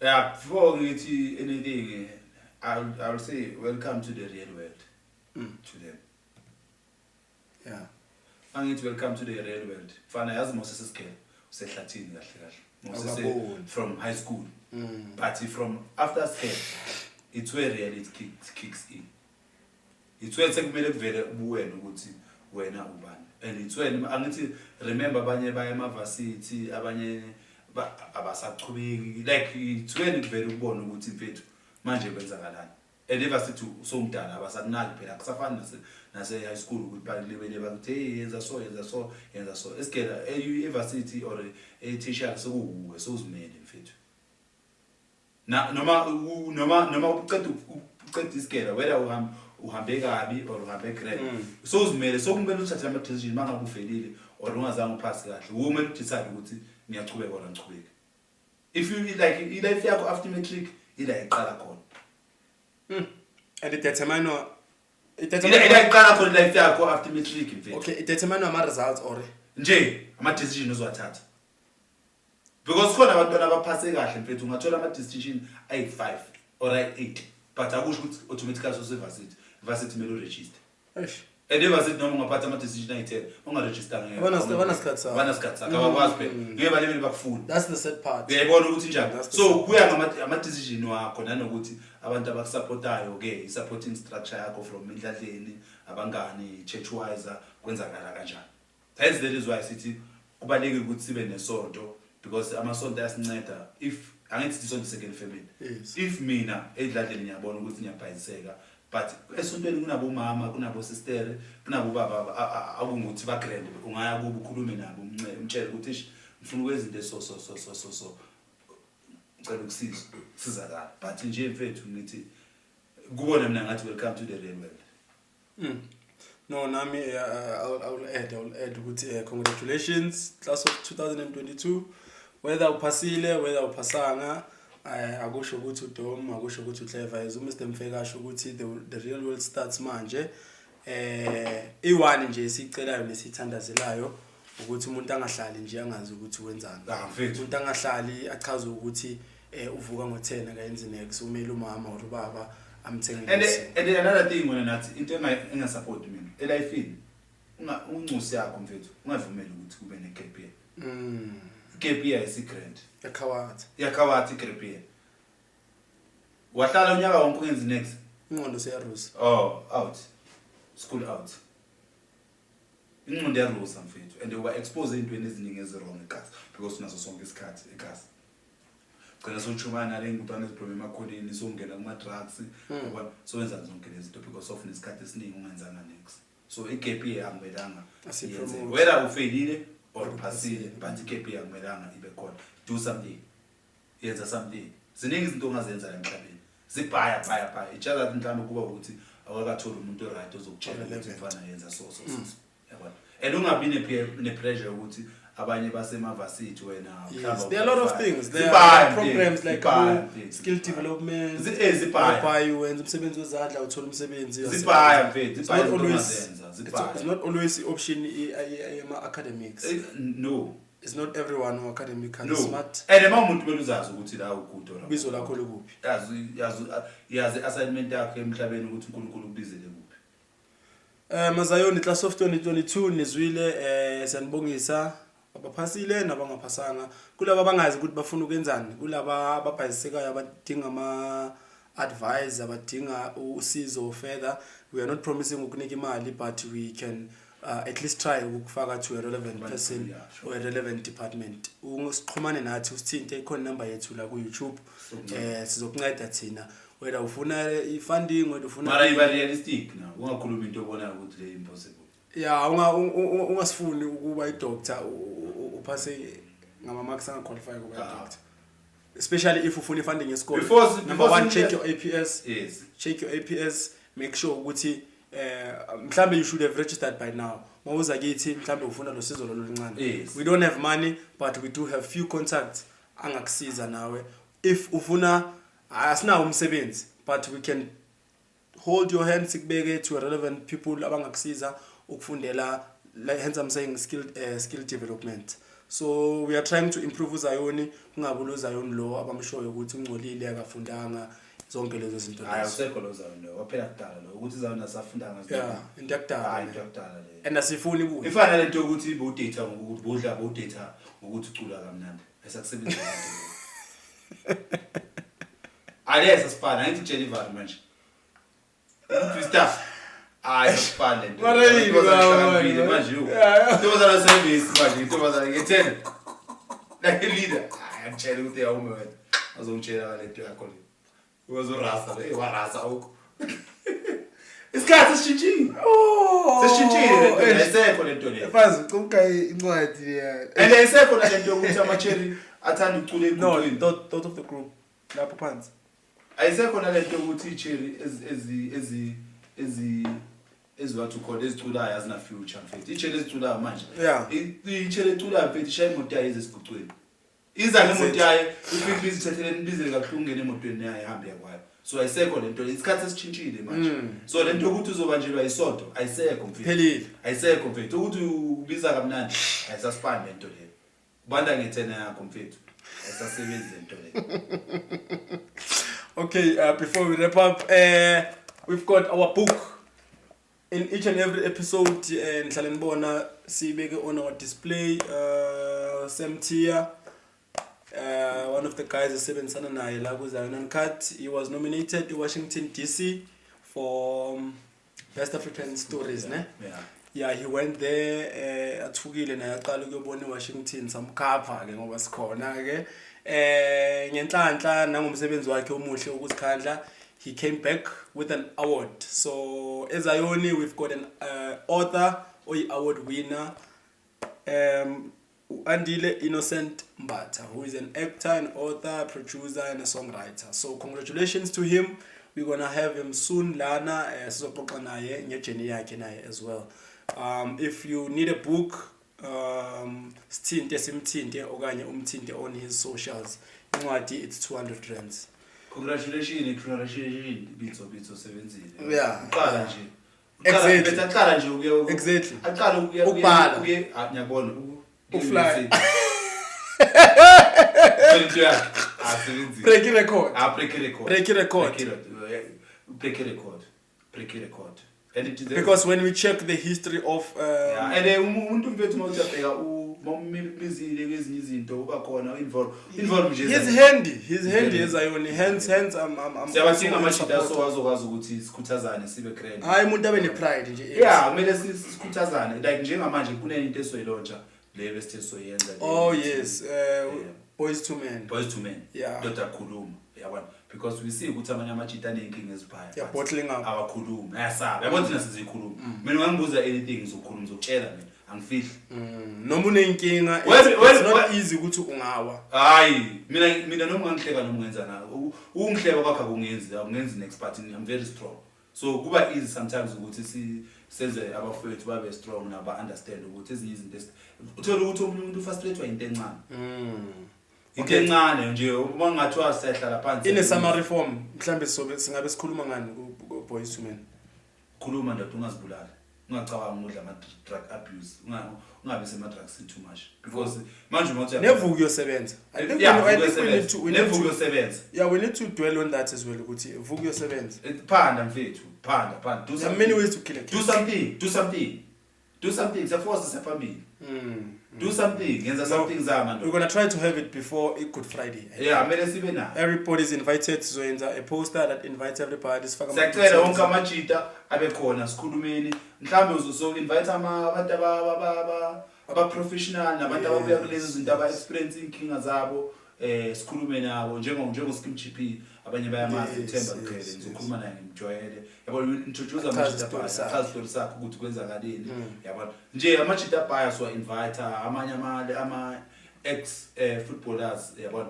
Yeah, before ngithi anything, I'll say welcome to the real world to them. Angithi welcome to the real world. Mfana, yazi mose sesigele usehlathini kahle kahle. Mose Awukaboni. From high school. But from after school, it's where reality kicks in. It's where sekumele kuvele ubuwena ukuthi wena ubani. And it's when, angithi remember, abanye baya ema-varsity, abanye abasachubeki, like it's when kuvele ukubona ukuthi mfethu manje kwenzakalani. And evarsity usomdala, abasakunaki phela, akusafani nase high school ukuthi balibele bakuthi, hey, yenza so, yenza so, yenza so. Esigela e-varsity or e-tertiary sekuwuwe, sewuzimele mfethu. Na noma uqeda isigela, whether uhambe kabi or uhambe grand, so uzimele, so kumele uthathe ama decision mangabe ufelile or ungazange uphase kahle, kumele udecide ukuthi ngiyachubeka or angichubeki. If you like i-life yakho after matric, ila iqala khona. And it determine it Ila determine iqala khona life yakho after matric mfethu. Okay, it determine ama results or Nje ama decision ozowathatha, because khona abantwana abaphase kahle mfethu, ungathola ama decision ayi-5 or ayi-8, but akusho ukuthi automatically sose-varsity. Varsity kumele uregister. Eish. And evarsity noma ungaphatha ama-decision ayi-10, ungarejista ngeke. Abanasikhathi sakho. Abanasikhathi sakho, abakwazi phela, ngeke balebele bakufune. That's the sad part. Uyayibona ukuthi njani? That's the So sad. kuya ngama-decision wakho, nanokuthi abantu abakusupportayo-ke, i-supporting structure yakho from endladleni, abangani, church wise kwenzakala kanjani. Hence that is why sithi kubalulekile ukuthi sibe nesonto, because amasonto ayasinceda. If angithi isonto second family. If mina edladleni ngiyabona ukuthi ngiyabhayiseka, but esontweni kunabomama, kunabosistere, kunabobaba akungukuthi bagrand, ungaya kubo ukhulume nabo, umtshele ukuthi ish, ngifuna ukwenza into eso so so so so so, ngicela ukusizwa, kusizakala. But nje mfethu, ngithi kubona mina ngathi welcome to the real world. No, nami I will add ukuthi congratulations, class of 2022. Whether uphasile, whether uphasanga, akusho ukuthi udom, akusho ukuthi uclever. As uMr Mfeka asho ukuthi the real world starts manje. I-one nje esicelayo nesithandazelayo ukuthi umuntu angahlali nje angazi ukuthi wenzani. Ah, mfethu. Umuntu angahlali achaze ukuthi uvuka ngo-10 akayenzi nex, umele umama or ubaba amthengele And isinkwa. and another thing wena nathi into engasupport mina elifini, unga uncusi yakho mfethu, ungavumeli ukuthi kube ne gap year. Gap year is grand. Yakhawatha. Yakhawathi gap year. Wahlala unyaka wonke ungenzi next. Ingqondo seyarusa. Oh, out. School out. Ingqondo yarusa mfethu and uba expose entweni eziningi eziwrong ekhasi because unaso sonke isikhathi ekhasi. Gcina sowuchumana nale ngutwana eziphuma emakhoneni, sowungena kuma-drugs, yabona, sowenza zonke lezi zinto because of nesikhathi esiningi ungenzanga next. So i-gap year akumelanga Asipromote. yenzeke. Whether ufailile or uphasile, but i-gap year akumelanga ibe khona. Do something, yenza something. Ziningi izinto ongazenza la emhlabeni, zibhaya bhaya bhaya. It's just that mhlawumbe kuba ukuthi awakatholi umuntu oright ozokutshela ukuthi Relevant. mfana, yenza so so so so, yabona. And ungabi ne-pressure yokuthi abanye basemavasithi, wena Yes, there are a lot of things. There Zibhaya, are programs mfethu, like zibhaya, abo mfethu, skill zibhaya. development. Zibhaya. Whereby wenza umsebenzi wezandla, uthola umsebenzi. Zibhaya, mfethu, It's zibhaya not izinto always ongazenza, zibhaya. it's not always i-option yama-academics. No. It's not everyone who academically No. smart. And uma umuntu kumele uzazi ukuthi la ugood or Ibizo lakho likuphi? Yazi, yazi, yazi assignment yakho emhlabeni ukuthi uNkulunkulu ukubizele kuphi. Mazayoni class of 2022, nizwile, siyanibongisa abaphasile nabangaphasanga, kulaba abangazi ukuthi bafuna ukwenzani, kulaba ababhayisekayo, abadinga ama advice, abadinga usizo further. We are not promising ukunika imali, but we can at least try ukufaka to a relevant person or a relevant department. Usixhumane nathi, usithinte, ikhona inamba yethu la ku YouTube. Sizokunceda thina, whether ufuna i-funding, whether ufuna Mara iba realistic now, ungakhulumi into obonayo ukuthi le impossible. Yeah, ungasifuni ukuba i-doctor, uphase ngama-marks angaqualify ukuba i-doctor, especially if ufuna i-funding yesikole. Number Before one, check your APS. Check your APS, make sure ukuthi mhlambe you should have registered by now mawuza kithi, mhlambe ufuna lo sizo lolu luncane. We don't have money, but we do have few contacts angakusiza nawe if ufuna. Asinawo umsebenzi, but we can hold your hand, sikubeke to relevant people abangakusiza ukufundela, like, hence I'm saying skill development. So we are trying to improve uZayoni, kungabi lo Zayoni lo abamshoyo ukuthi ungcolile, akafundanga, zonke lezo zinto Hayi, lezo. awusekho lo Zayoni lo, waphela kudala lo ukuthi Zayoni asafundanga. Yeah, into yakudala. Hayi, into yakudala le. And asifuni ibuye. Ifana lento yokuthi bowudata ngokuthi bodla, bowudata ngokuthi ucula kamnandi, ayisakusebenzi. Alesa sifana angithi kutshela ivari manje. Twister. Hayi, sifana lento. Mara yini Intombazane baba, ihlakaniphile manje? manje yo. Yeah. Intombazane service manje, intombazane ngethena. Like leader. Hayi, angitshela ukuthi awume wena. Azongitshela ngalento yakho le. Uzorasa le, warasa awukho. Isikhathi sishintshile. Oh. Sesishintshile lento, ayisekho lento le. Mfazi, ucumka incwadi ya. And ayisekho nalento yokuthi ama-cherry athanda ukucula No, eguqwini. thought of the group lapho phansi. Ayisekho nalento yokuthi i-cherry ezi ezi ezi eziwathi ukhona eziculayo azina future mfethu. I-cherry eziculayo manje. I-cherry eculayo mfethu ishaya imoto yayo ize esigucweni. Iza ngemoto yayo, ifike izithathele nibizele kabuhlungu, ngene emotweni yayo, ihambe yakwayo. So ayisekho lento, isikhathi sesishintshile manje. So lento yokuthi uzobanjelwa isonto ayisekho mfethu. Phelile. Ayisekho mfethu ukuthi ubiza kamnandi, ayisasifani lento leyo. Ubanda ngethena yakho mfethu. Ayisasebenzi lento leyo. Okay, before we wrap up, we've got our book. In each and every episode, nihlale nibona siyibeke on our display. Sam Tia, one of the guys esebenzisana naye la ku-Zion Uncut, he was nominated to Washington DC for Best African Stories, ne? Yeah. Yeah, he went there, athukile naye, aqala ukuyobona iWashington, samkhapha ke ngoba sikhona ke. Ngenhlanhla nangomsebenzi wakhe omuhle ukuzikhandla, he came back with an award. So eZayoni we've got an author oyi award winner, Andile Innocent Mbatha, who is an actor, an author, producer and a songwriter. So congratulations to him. We're gonna have him soon lana, sizoxoxa naye ngejourney yakhe naye as well. If you need a book Sithinte, simthinte okanye umthinte on his socials. Incwadi, it's 200 rands. Congratulations, congratulations, Bitso. Bitso sebenzile. Uqala nje. Exactly. Uqala aqala nje ukuya aqala ukuya Ukubhala. Ukuya, ah, ngiyabona Ukufly. Into yakhe. Asebenzile. Break record. Ah, break record. Break record. Break record. Break record. Break record. And it is Because when we check the history of Yeah, and umuntu mfethu, uma uyabheka, mawumizile kwezinye izinto, uba khona involve nje. He's handy, he's handy ezayoni, hence I'm Siyabadinga also amashida, support. so azokwazi ukuthi sikhuthazane, sibe grand. Hayi, umuntu abe ne-pride nje. Yeah, kumele sikhuthazane. Like njengamanje kunenye into esoyilauncha le besithe soyenza le. Oh yes, Boys to Men. Boys to Men. Ndoda, khuluma, yabona, because we see ukuthi amanye amajita aney'nkinga eziphaya. Yeah, bottling up. Awakhulumi, ayasaba, yabona. Thina sizikhuluma. Mina ungangibuza anything, ngizokhuluma, ngizokutshela, mina angifihli. Noma uneyinkinga, it's not easy ukuthi ungawa. Hayi, mina noma ungangihleka noma ungenza na, ukungihleka kwakho akungenzi next, but I'm very strong, so kuba easy sometimes ukuthi senze abafowethu babe strong nabo understand ukuthi ezinye izinto uthole ukuthi omunye umuntu ufrustratewa into encane, into encane nje, uma ngathiwa siyahlala phansi. In a summary form, mhlambe sobe singabe sikhuluma ngani ku Boys to Men? Khuluma, ndoda, ungazibulali, ungacabangi ukudla ama-drug abuse, ungabi sema-drugs too much, because manje uma uthi Nevuka uyosebenza. I think Yeah, we, I think we need to we need nevuka to uyosebenza. Yeah, we need to dwell on that as well, ukuthi vuka uyosebenza. Phanda mfethu, phanda, phanda, do There are something. many ways to kill a Do cat. something, do something, do something. Siyaforce, siyaphambili. Do something, yenza No, something, zama, we're ndoda. gonna try to have it before i Good Friday. Yeah, kumele sibe nayo. Everybody's invited. Sizoyenza a poster that invites everybody, sifake Siyacela ama-details. wonke amajita abe khona, sikhulumeni. Mhlawumbe uzo invite abantu aba-professional nabantu ababuya kulezi zinto, aba-experience iy'nkinga zabo, sikhulume nabo, njengo Skim GP, abanye bayamazi. Themba Qhele, ngizokhuluma naye, ngimjwayele, yabona, introduce Achaze amajita isitori abhaya, sakhe. achaze isitori sakhe ukuthi kwenzakaleni, yabona nje. Amajita abhaya siwa invite, amanye ama ex footballers, yabona,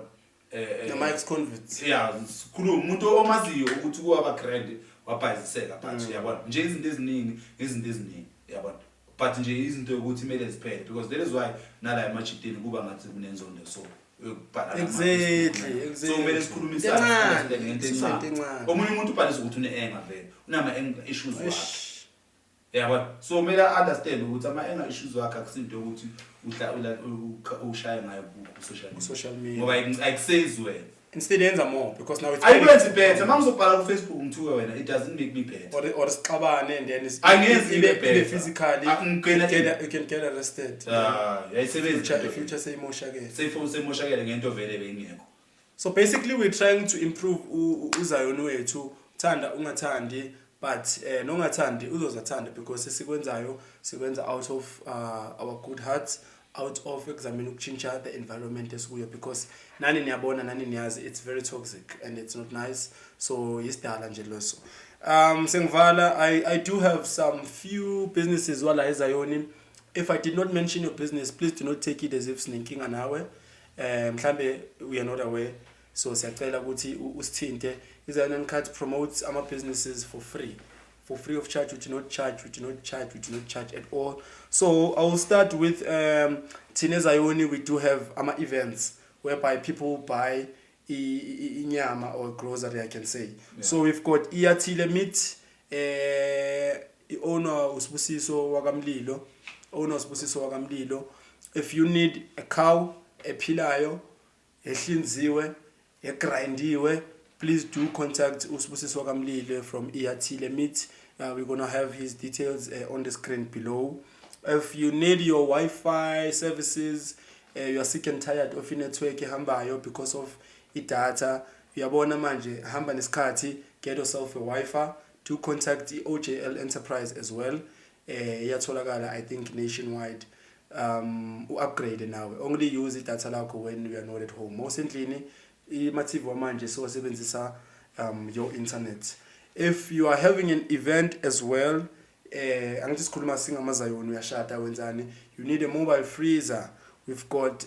Nama ex-convicts. Yeah, sikhuluma umuntu omaziyo ukuthi kuwaba grand wabhayiziseka, but yabona nje izinto eziningi, izinto eziningi, yabona, but nje izinto yokuthi kumele ziphele, because that is why nala emajiteni kuba ngathi kunenzondo, so yokubhala so kumele sikhulumisane. Into encane, Ngento isusa into encane. encane. Omunye umuntu ubhalisa ukuthi une-anger vele, unama-anger issues wakhe, Eish. yabona, so kumele understand ukuthi ama-anger issues wakhe akusinto yokuthi ushaye ngayo ku-social media. Ku-social media. Ngoba ayikusezi wena. Instead yenza more, because now it's Ayikwenzi better. Uma ngizobhala ku-Facebook ngithuke wena, it doesn't make me better. Or sixabane and then Angenzi ibe ibe better. ibe physically Ah, you can get arrested. Ah, yayisebenzi Future lento. Future seyimoshakele. Seyimoshakele ngento vele beyingekho. So basically we're trying to improve uzayoni wethu, thanda ungathandi, but nongathandi uzozathanda, because esikwenzayo sikwenza out of our good hearts, out of examine ukutshintsha the environment esikuyo, because nani niyabona, nani niyazi, it's very toxic and it's not nice. So yisidala nje leso. Sengivala, I do have some few businesses wala ezayoni. If I did not mention your business, please do not take it as if sinenkinga nawe. Mhlambe we are not aware, so siyacela ukuthi usithinte. Izion Uncut promotes ama businesses for free, for free of charge. We do not charge, we do not charge, we do not charge at all. So I will start with thina Zayoni, we do have ama events whereby people buy inyama or grocery, I can say. So we've got Iyathile Meat, i-owner uSibusiso wakaMlilo, owner uSibusiso wakaMlilo. If you need a cow ephilayo, ehlinziwe, egrindiwe, please do contact uSibusiso wakaMlilo from Iyathile Meat. We're gonna have his details on the screen below. If you need your Wi-Fi services, you are sick and tired of i-network ehambayo because of idatha, uyabona manje hamba nesikhathi, get yourself a Wi-Fi. Do contact i-OJL Enterprise as well. Iyatholakala, I think, nationwide. U-upgrade nawe, only use idatha lakho when you are not at home. Mawusendlini, ima-TV wamanje siwasebenzisa your internet. If you are having an event as well, angithi sikhuluma singamazayoni, uyashada, wenzani, you need a mobile freezer, we've got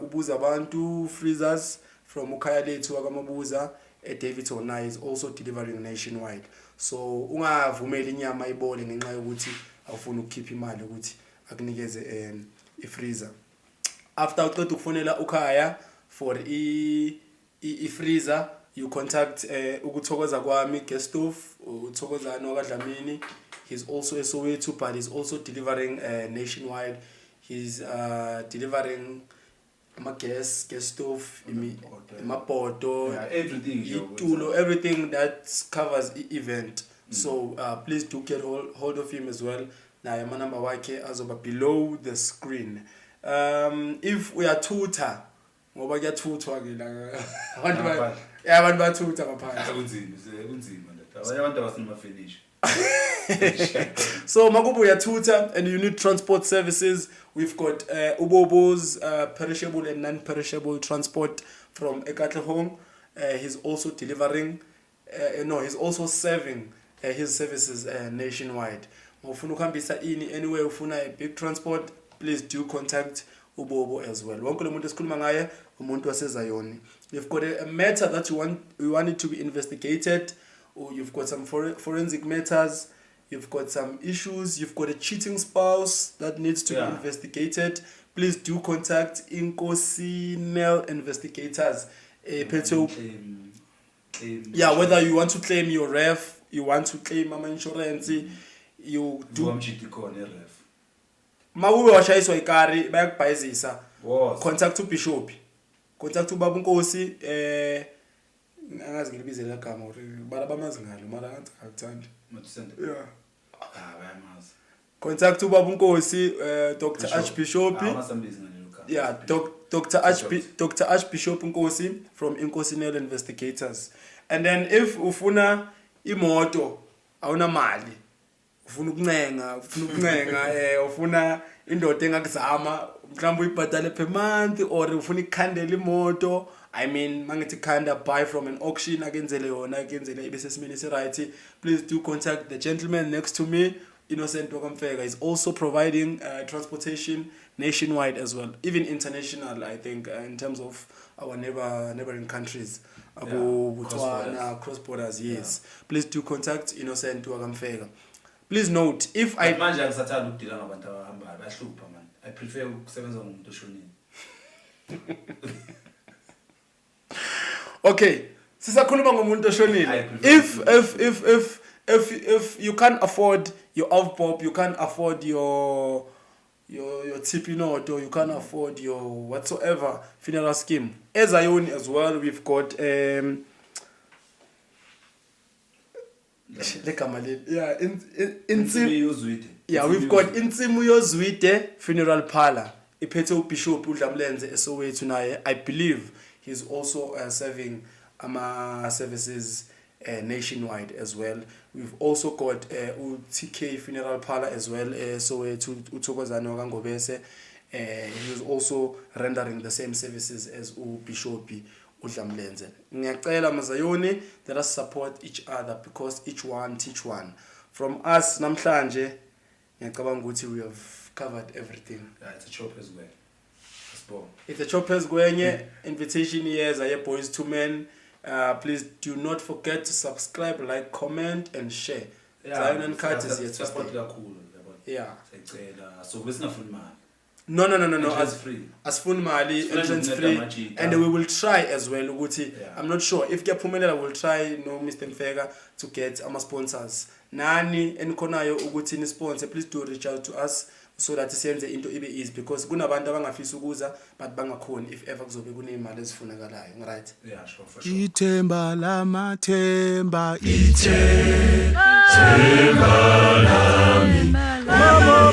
Ubuza Abantu Freezers from ukhaya lethu wakamabuza eDaveyton, naye is also delivering nationwide. So ungavumeli inyama ibole ngenxa yokuthi awufuni ukukhipha imali ukuthi akunikeze. um I-freezer, after uqeda ukufonela ukhaya for i-freezer, you contact Ukuthokoza Kwami Gas Stove, uThokozani wakaDlamini. He's also eSoweto, but he's also delivering nationwide. He's delivering ama-gas, gas stove, amabhodo. Yeah, everything nje. Itulo, everything that covers i-event. So please do get hold of him as well. Naye amanamba wakhe azoba below the screen. If uyathutha, ngoba kuyathuthwa ke la, abantu Ngaphandle. Yeah, abantu bayathutha ngaphandle. Kunzima, kunzima ndoda. Abanye abantu abasinama-furniture. So makuba uyathutha and you need transport services, we've got uBobo's perishable and non-perishable transport from eKatlehong. He's also delivering, no, he's also serving his services nationwide. Ufuna ukuhambisa ini anywhere, ufuna a big transport, please do contact uBobo as well. Wonke lo muntu esikhuluma ngaye umuntu waseZayoni. You've got a matter that you want it to be investigated, or you've got some forensic matters, you've got some issues, you've got a cheating spouse that needs to be investigated, please do contact Inkosinel Investigators ephethe Claim, claim. Yeah, whether you want to claim your ref, you want to claim ama insurance, you do. Vuka mjidi khona e-ref. Mawube washayiswa ikari, bayakubhayizisa, Was. contact uBishop, contact ubaba uNkosi. Angazi ngilibize la gama or bala bamazi ngalo, mara ngathi akuthandi. Mathusende. Yeah. Ah, bayamazi. Contact ubaba uNkosi, Dr. Bishop. Archbishop. Ah, masambizi ngalelo gama. Yeah, Dr. Dr. Archbishop Nkosi from Inkosinel Investigators. And then if ufuna imoto, awunamali, ufuna ukuncenga, ufuna ukuncenga, ufuna indoda engakuzama, mhlawumbe uyibhadale per month, or ufuna ikhandela imoto, I mean, mangithi khanda, buy from an auction, akenzele yona, akenzele ibe sesimeni esi-right, please do contact the gentleman next to me. Innocent Wakamfeka is also providing transportation nationwide as well, even international, I think, in terms of our neighboring countries, abo Yeah, cross Botswana, borders. Cross borders, yes. Please do contact Innocent Wakamfeka. Please note, if I But manje angisathandi ukudila ngabantu abahambayo, bayahlupha man. I prefer ukusebenza ngomuntu oshonile. Okay, sisakhuluma ngomuntu oshonile. I prefer If you can't afford your avbob, you can't afford your tipinoto, you can't afford your whatsoever funeral scheme, eZayoni as well we've got legama leli, yeah, in Insimbi yoZwide. Yeah, we've got Insimu Yozwide Funeral Parlor iphethe uBishop uDlamlenze eSoweto. Naye I believe he's also serving ama services nationwide as well. We've also got uTK Funeral Parlor as well eSoweto, uThokozane wakaNgobese. He is also rendering the same services as uBishop uDlamlenze. Ngiyacela maZayoni, let us support each other, because each one teach one. From us namhlanje, ngiyacabanga ukuthi we have covered everything. Yeah, it's a chop as well. Sibonge. It's a chop kwenye invitation iyeza ye-Boys to Men. Please do not forget to subscribe, like, comment and share. Zion Uncut is here to Support stay. Kakhulu, yabona. Siyacela. So besingafuni imali. No. Entrance As free. Asifuni mali. Sifuna Entrance nje free. ukunceda amajita. And we will try as well ukuthi, I'm not sure if kuyaphumelela, we'll try, no, Mr Mfeka, to get ama sponsors. Nani enikhonayo ukuthi ni sponsor, please do reach out to us so that siyenze into ibe easy, because kunabantu abangafisa ukuza but bangakhoni if ever kuzobe kunemali ezifunakalayo, right? Yeah, sure, for sure. Ithemba lamathemba, ithemba lami. Mama,